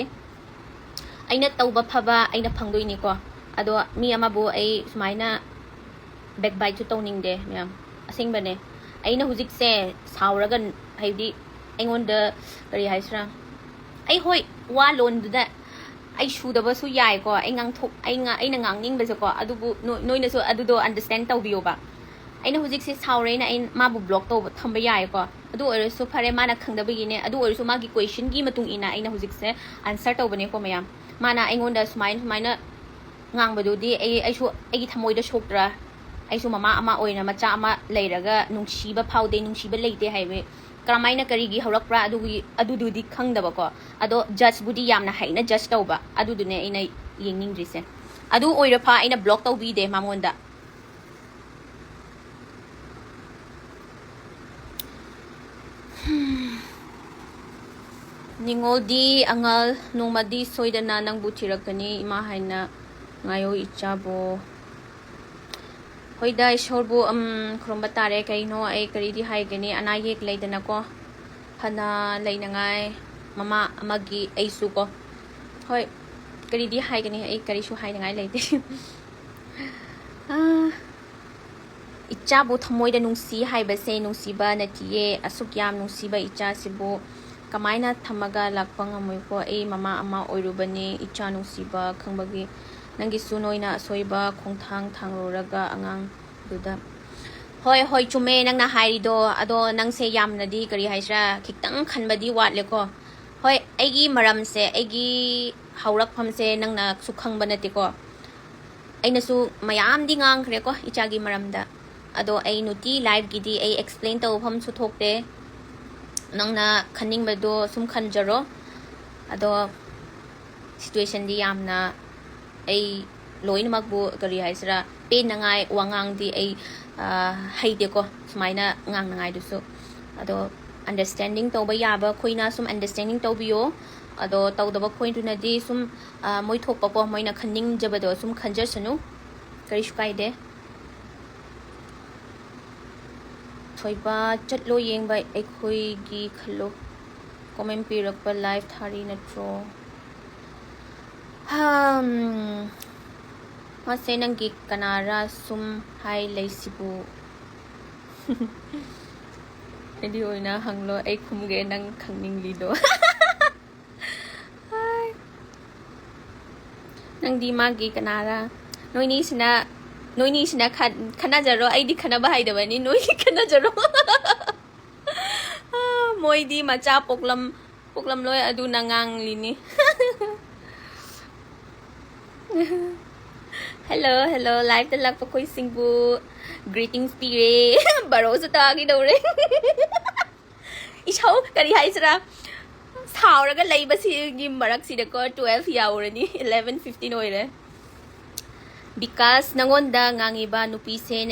ꯑꯩꯅ ꯇꯧꯕ ꯐꯕ ꯑꯩꯅ ꯐꯪꯗꯣꯏꯅꯤꯀꯣ꯫ ꯑꯗꯣ ꯃꯤ ꯑꯃꯕꯨ ꯑꯩ ꯁꯨꯃꯥꯏꯅ ꯕꯦꯛꯕꯥꯏꯠꯁꯨ ꯇꯧꯅꯤꯡꯗꯦ ꯃꯌꯥꯝ꯫ ꯑꯁꯦꯡꯕꯅꯦ꯫ ꯑꯩꯅ ꯍꯧꯖꯤꯛꯁꯦ ꯁꯥꯎꯔꯒ, ꯍꯥꯏꯗꯤ ꯑꯩꯉꯣꯟꯗ ꯀꯔꯤ ꯍꯥꯏꯁꯤꯔꯥ, ꯑꯩ ꯍꯣꯏ ꯋꯥ ꯂꯣꯟꯗꯨꯗ ꯑꯩ ꯁꯨꯗꯕꯁꯨ ꯌꯥꯏꯀꯣ, ꯑꯩ ꯉꯥꯡꯊꯣꯛ-, ꯑꯩ ꯉꯥ-, ꯑꯩꯅ ꯉꯥꯡꯅꯤꯡꯕꯁꯦꯀꯣ, ꯑꯗꯨꯕꯨ ꯅꯣ-, ꯅꯣꯏꯅꯁꯨ ꯑꯗꯨꯗꯣ ꯑꯟꯗꯔꯁꯇꯦꯟ ꯇꯧꯕꯤꯌꯣꯕ꯫ ꯑꯩꯅ ꯍꯧꯖꯤꯛꯁꯦ ꯁꯥꯎꯔꯦꯅ ꯑꯩ ꯃꯥꯕꯨ ꯕ꯭ꯂꯣꯛ ꯇꯧꯕ, ꯊꯝꯕ ꯌꯥꯏꯀꯣ꯫ ꯑꯗꯨ ꯑꯣꯏꯔꯁꯨ ꯐꯔꯦ, ꯃꯥꯅ ꯈꯪꯗꯕꯒꯤꯅꯦ꯫ ꯑꯗꯨ ꯑꯣꯏꯔꯁꯨ ꯃꯥꯒꯤ ꯀꯣꯏꯁꯟꯒꯤ ꯃꯇꯨꯡ ꯏꯟꯅ ꯑꯩꯅ ꯍꯧꯖꯤꯛꯁꯦ ꯑꯟꯁꯔ ꯇꯧꯕꯅꯦꯀꯣ ꯃꯌꯥꯝ꯫ ꯃꯥꯅ ꯑꯩꯉꯣꯟꯗ ꯁꯨꯃꯥꯏꯅ, ꯁꯨꯃꯥꯏꯅ ꯉꯥꯡꯕꯗꯨꯗꯤ ꯑꯩ, ꯑꯩꯁꯨ ꯑꯩꯒꯤ ꯊꯃꯣꯏꯗ ꯁꯣꯛꯇ꯭ꯔꯥ? ꯑꯩꯁꯨ ꯃꯃꯥ ꯑꯃ ꯑꯣꯏꯅ ꯃꯆꯥ ꯑꯃ ꯂꯩꯔꯒ ꯅꯨꯡꯁꯤꯕ ꯐꯥꯎꯗꯦ, ꯅꯨꯡꯁꯤꯕ ꯂꯩꯇꯦ ꯍꯥꯏꯕ ꯀꯔꯝꯍꯥꯏꯅ, ꯀꯔꯤꯒꯤ ꯍꯧꯔꯛꯄ꯭ꯔꯥ? ꯑꯗꯨꯒꯤ, ꯑꯗꯨꯗꯨꯗꯤ ꯈꯪꯗꯕꯀꯣ꯫ ꯑꯗꯣ ꯖꯁꯕꯨꯗꯤ ꯌꯥꯝꯅ ꯍꯩꯅ ꯖꯁ ꯇꯧꯕ, ꯑꯗꯨꯗꯨꯅꯦ ꯑꯩꯅ ꯌꯦꯡꯅꯤꯡꯗ꯭ꯔꯤꯁꯦ꯫ ꯑꯗꯨ ꯑꯣꯏꯔꯐ ꯑꯩꯅ ꯕ꯭ꯂꯣꯛ ꯇꯧꯕꯤꯗꯦ ꯃꯉꯣꯟꯗ꯫ ꯅꯤꯉꯣꯜꯗꯤ ꯑꯉꯜ, ꯅꯣꯡꯃꯗꯤ ꯁꯣꯏꯗꯅ ꯅꯪꯕꯨ ꯊꯤꯔꯛꯀꯅꯤ, ꯏꯃꯥ ꯍꯥꯏꯅ ꯉꯥꯏꯌꯣ ꯏꯆꯥꯕꯣ꯫ ꯍꯣꯏꯗ, ꯏꯁꯣꯔꯕꯨ, ꯎꯝ, ꯈꯨꯔꯨꯝꯕ ꯇꯥꯔꯦ꯫ ꯀꯩꯅꯣ ꯑꯩ ꯀꯔꯤꯗꯤ ꯍꯥꯏꯒꯅꯤ, ꯑꯅꯥ ꯑꯌꯦꯛ ꯂꯩꯗꯅꯀꯣ, ꯐꯅ ꯂꯩꯅꯉꯥꯏ ꯃꯃꯥ ꯑꯃꯒꯤ ꯑꯩꯁꯨ ꯀꯣ꯫ ꯍꯣꯏ, ꯀꯔꯤꯗꯤ ꯍꯥꯏꯒꯅꯤ, ꯑꯩ ꯀꯔꯤꯁꯨ ꯍꯥꯏꯅꯉꯥꯏ ꯂꯩꯇꯦ꯫ ꯑꯥ, ꯏꯆꯥꯕꯨ ꯊꯃꯣꯏꯗ ꯅꯨꯡꯁꯤ ꯍꯥꯏꯕꯁꯦ ꯅꯨꯡꯁꯤꯕ ꯅꯠꯇꯤꯌꯦ꯫ ꯑꯁꯨꯛ ꯌꯥꯝ ꯅꯨꯡꯁꯤꯕ ꯏꯆꯥꯁꯤꯕꯨ ꯀꯃꯥꯏꯅ ꯊꯝꯃꯒ ꯂꯥꯛꯄ ꯉꯝꯃꯣꯏꯀꯣ? ꯑꯩ ꯃꯃꯥ ꯑꯃ ꯑꯣꯏꯔꯨꯕꯅꯤ, ꯏꯆꯥ ꯅꯨꯡꯁꯤꯕ ꯈꯪꯕꯒꯤ꯫ ꯅꯪꯒꯤꯁꯨ ꯅꯣꯏꯅ ꯑꯁꯣꯏꯕ ꯈꯣꯡꯊꯥꯡ ꯊꯥꯡꯂꯨꯔꯒ ꯑꯉꯥꯡꯗꯨꯗ꯫ ꯍꯣꯏ, ꯍꯣꯏ, ꯆꯨꯝꯃꯦ ꯅꯪꯅ ꯍꯥꯏꯔꯤꯗꯣ꯫ ꯑꯗꯣ ꯅꯪꯁꯦ ꯌꯥꯝꯅꯗꯤ, ꯀꯔꯤ ꯍꯥꯏꯁꯤꯔꯥ, ꯈꯤꯇꯪ ꯈꯟꯕꯗꯤ ꯋꯥꯠꯂꯦꯀꯣ꯫ ꯍꯣꯏ, ꯑꯩꯒꯤ ꯃꯔꯝꯁꯦ, ꯑꯩꯒꯤ ꯍꯧꯔꯛꯐꯝꯁꯦ ꯅꯪꯅꯁꯨ ꯈꯪꯕ ꯅꯠꯇꯦꯀꯣ꯫ ꯑꯩꯅꯁꯨ ꯃꯌꯥꯝꯗꯤ ꯉꯥꯡꯈ꯭ꯔꯦꯀꯣ ꯏꯆꯥꯒꯤ ꯃꯔꯝꯗ꯫ ꯑꯗꯣ ꯑꯩ ꯅꯨꯡꯇꯤ ꯂꯥꯏꯐꯀꯤꯗꯤ ꯑꯩ ꯑꯦꯛꯁꯄ꯭ꯂꯦꯟ ꯇꯧꯐꯝꯁꯨ ꯊꯣꯛꯇꯦ꯫ ꯅꯪꯅ ꯈꯟꯅꯤꯡꯕꯗꯣ ꯁꯨꯝ ꯈꯟꯖꯔꯣ꯫ ꯑꯗꯣ ꯁꯤꯆꯨꯋꯦꯁꯟꯗꯤ ꯌꯥꯝꯅ ꯑꯩ ꯂꯣꯏꯅꯃꯛꯄꯨ, ꯀꯔꯤ ꯍꯥꯏꯁꯤꯔꯥ, ꯄꯦꯟꯅꯉꯥꯏ ꯋꯥꯉꯥꯡꯗꯤ ꯑꯩ, ꯑ, ꯍꯩꯇꯦꯀꯣ, ꯁꯨꯃꯥꯏꯅ ꯉꯥꯡꯅꯉꯥꯏꯗꯨꯁꯨ꯫ ꯑꯗꯣ understanding ꯇꯧꯕ ꯌꯥꯕ ꯑꯩꯈꯣꯏꯅ ꯁꯨꯝ understanding ꯇꯧꯕꯤꯌꯣ꯫ ꯑꯗꯣ ꯇꯧꯗꯕ ꯑꯩꯈꯣꯏꯗꯨꯅꯗꯤ ꯁꯨꯝ, ꯑ, ꯃꯣꯏ ꯊꯣꯛꯄꯀꯣ, ꯃꯣꯏꯅ ꯈꯟꯅꯤꯡꯖꯕꯗꯣ ꯁꯨꯝ ꯈꯟꯖꯁꯅꯨ, ꯀꯔꯤꯁꯨ ꯀꯥꯏꯗꯦ꯫ ꯊꯣꯏꯕ, ꯆꯠꯂꯣ ꯌꯦꯡꯕ ꯑꯩꯈꯣꯏꯒꯤ ꯈꯜꯂꯣ꯫ Comment ꯄꯤꯔꯛꯄ live ꯊꯥꯔꯤ ꯅꯠꯇ꯭ꯔꯣ? ꯍꯝ, ꯃꯥꯁꯦ ꯅꯪꯒꯤ ꯀꯅꯥꯔꯥ ꯁꯨꯝ ꯍꯥꯏ ꯂꯩꯁꯤꯕꯨ? ꯑꯩꯗꯤ ꯑꯣꯏꯅ ꯍꯪꯂꯣ, ꯑꯩ ꯈꯨꯝꯒꯦ ꯅꯪ ꯈꯪꯅꯤꯡꯂꯤꯗꯣ꯫ ꯍꯥꯏ꯫ ꯅꯪꯗꯤ ꯃꯥꯒꯤ ꯀꯅꯥꯔꯥ? ꯅꯣꯏꯅꯤꯁꯤꯅ, ꯅꯣꯏꯅꯤꯁꯤꯅ ꯈꯠ-, ꯈꯠꯅꯖꯔꯣ, ꯑꯩꯗꯤ ꯈꯠꯅꯕ ꯍꯩꯗꯕꯅꯤ, ꯅꯣꯏꯗꯤ ꯈꯠꯅꯖꯔꯣ꯫ ꯃꯣꯏꯗꯤ ꯃꯆꯥ ꯄꯣꯛꯂꯝ-, ꯄꯣꯛꯂꯝꯂꯣꯏ, ꯑꯗꯨꯅ ꯉꯥꯡꯂꯤꯅꯤ꯫ Hello, hello, live ꯇ ꯂꯥꯛꯄ ꯑꯩꯈꯣꯏꯁꯤꯡꯕꯨ greetings ꯄꯤꯔꯦ꯫ ꯕꯥꯔꯣꯁꯨ ꯇꯥꯒꯤꯗꯧꯔꯦ꯫ ꯏꯁꯧ, ꯀꯔꯤ ꯍꯥꯏꯁꯤꯔꯥ, ꯁꯥꯎꯔꯒ ꯂꯩꯕꯁꯤꯒꯤ ꯃꯔꯛꯁꯤꯗꯀꯣ, twelve ꯌꯥꯎꯔꯅꯤ, eleven fifteen ꯑꯣꯏꯔꯦ꯫ Because ꯅꯪꯉꯣꯟꯗ ꯉꯥꯡꯉꯤꯕ ꯅꯨꯄꯤꯁꯦ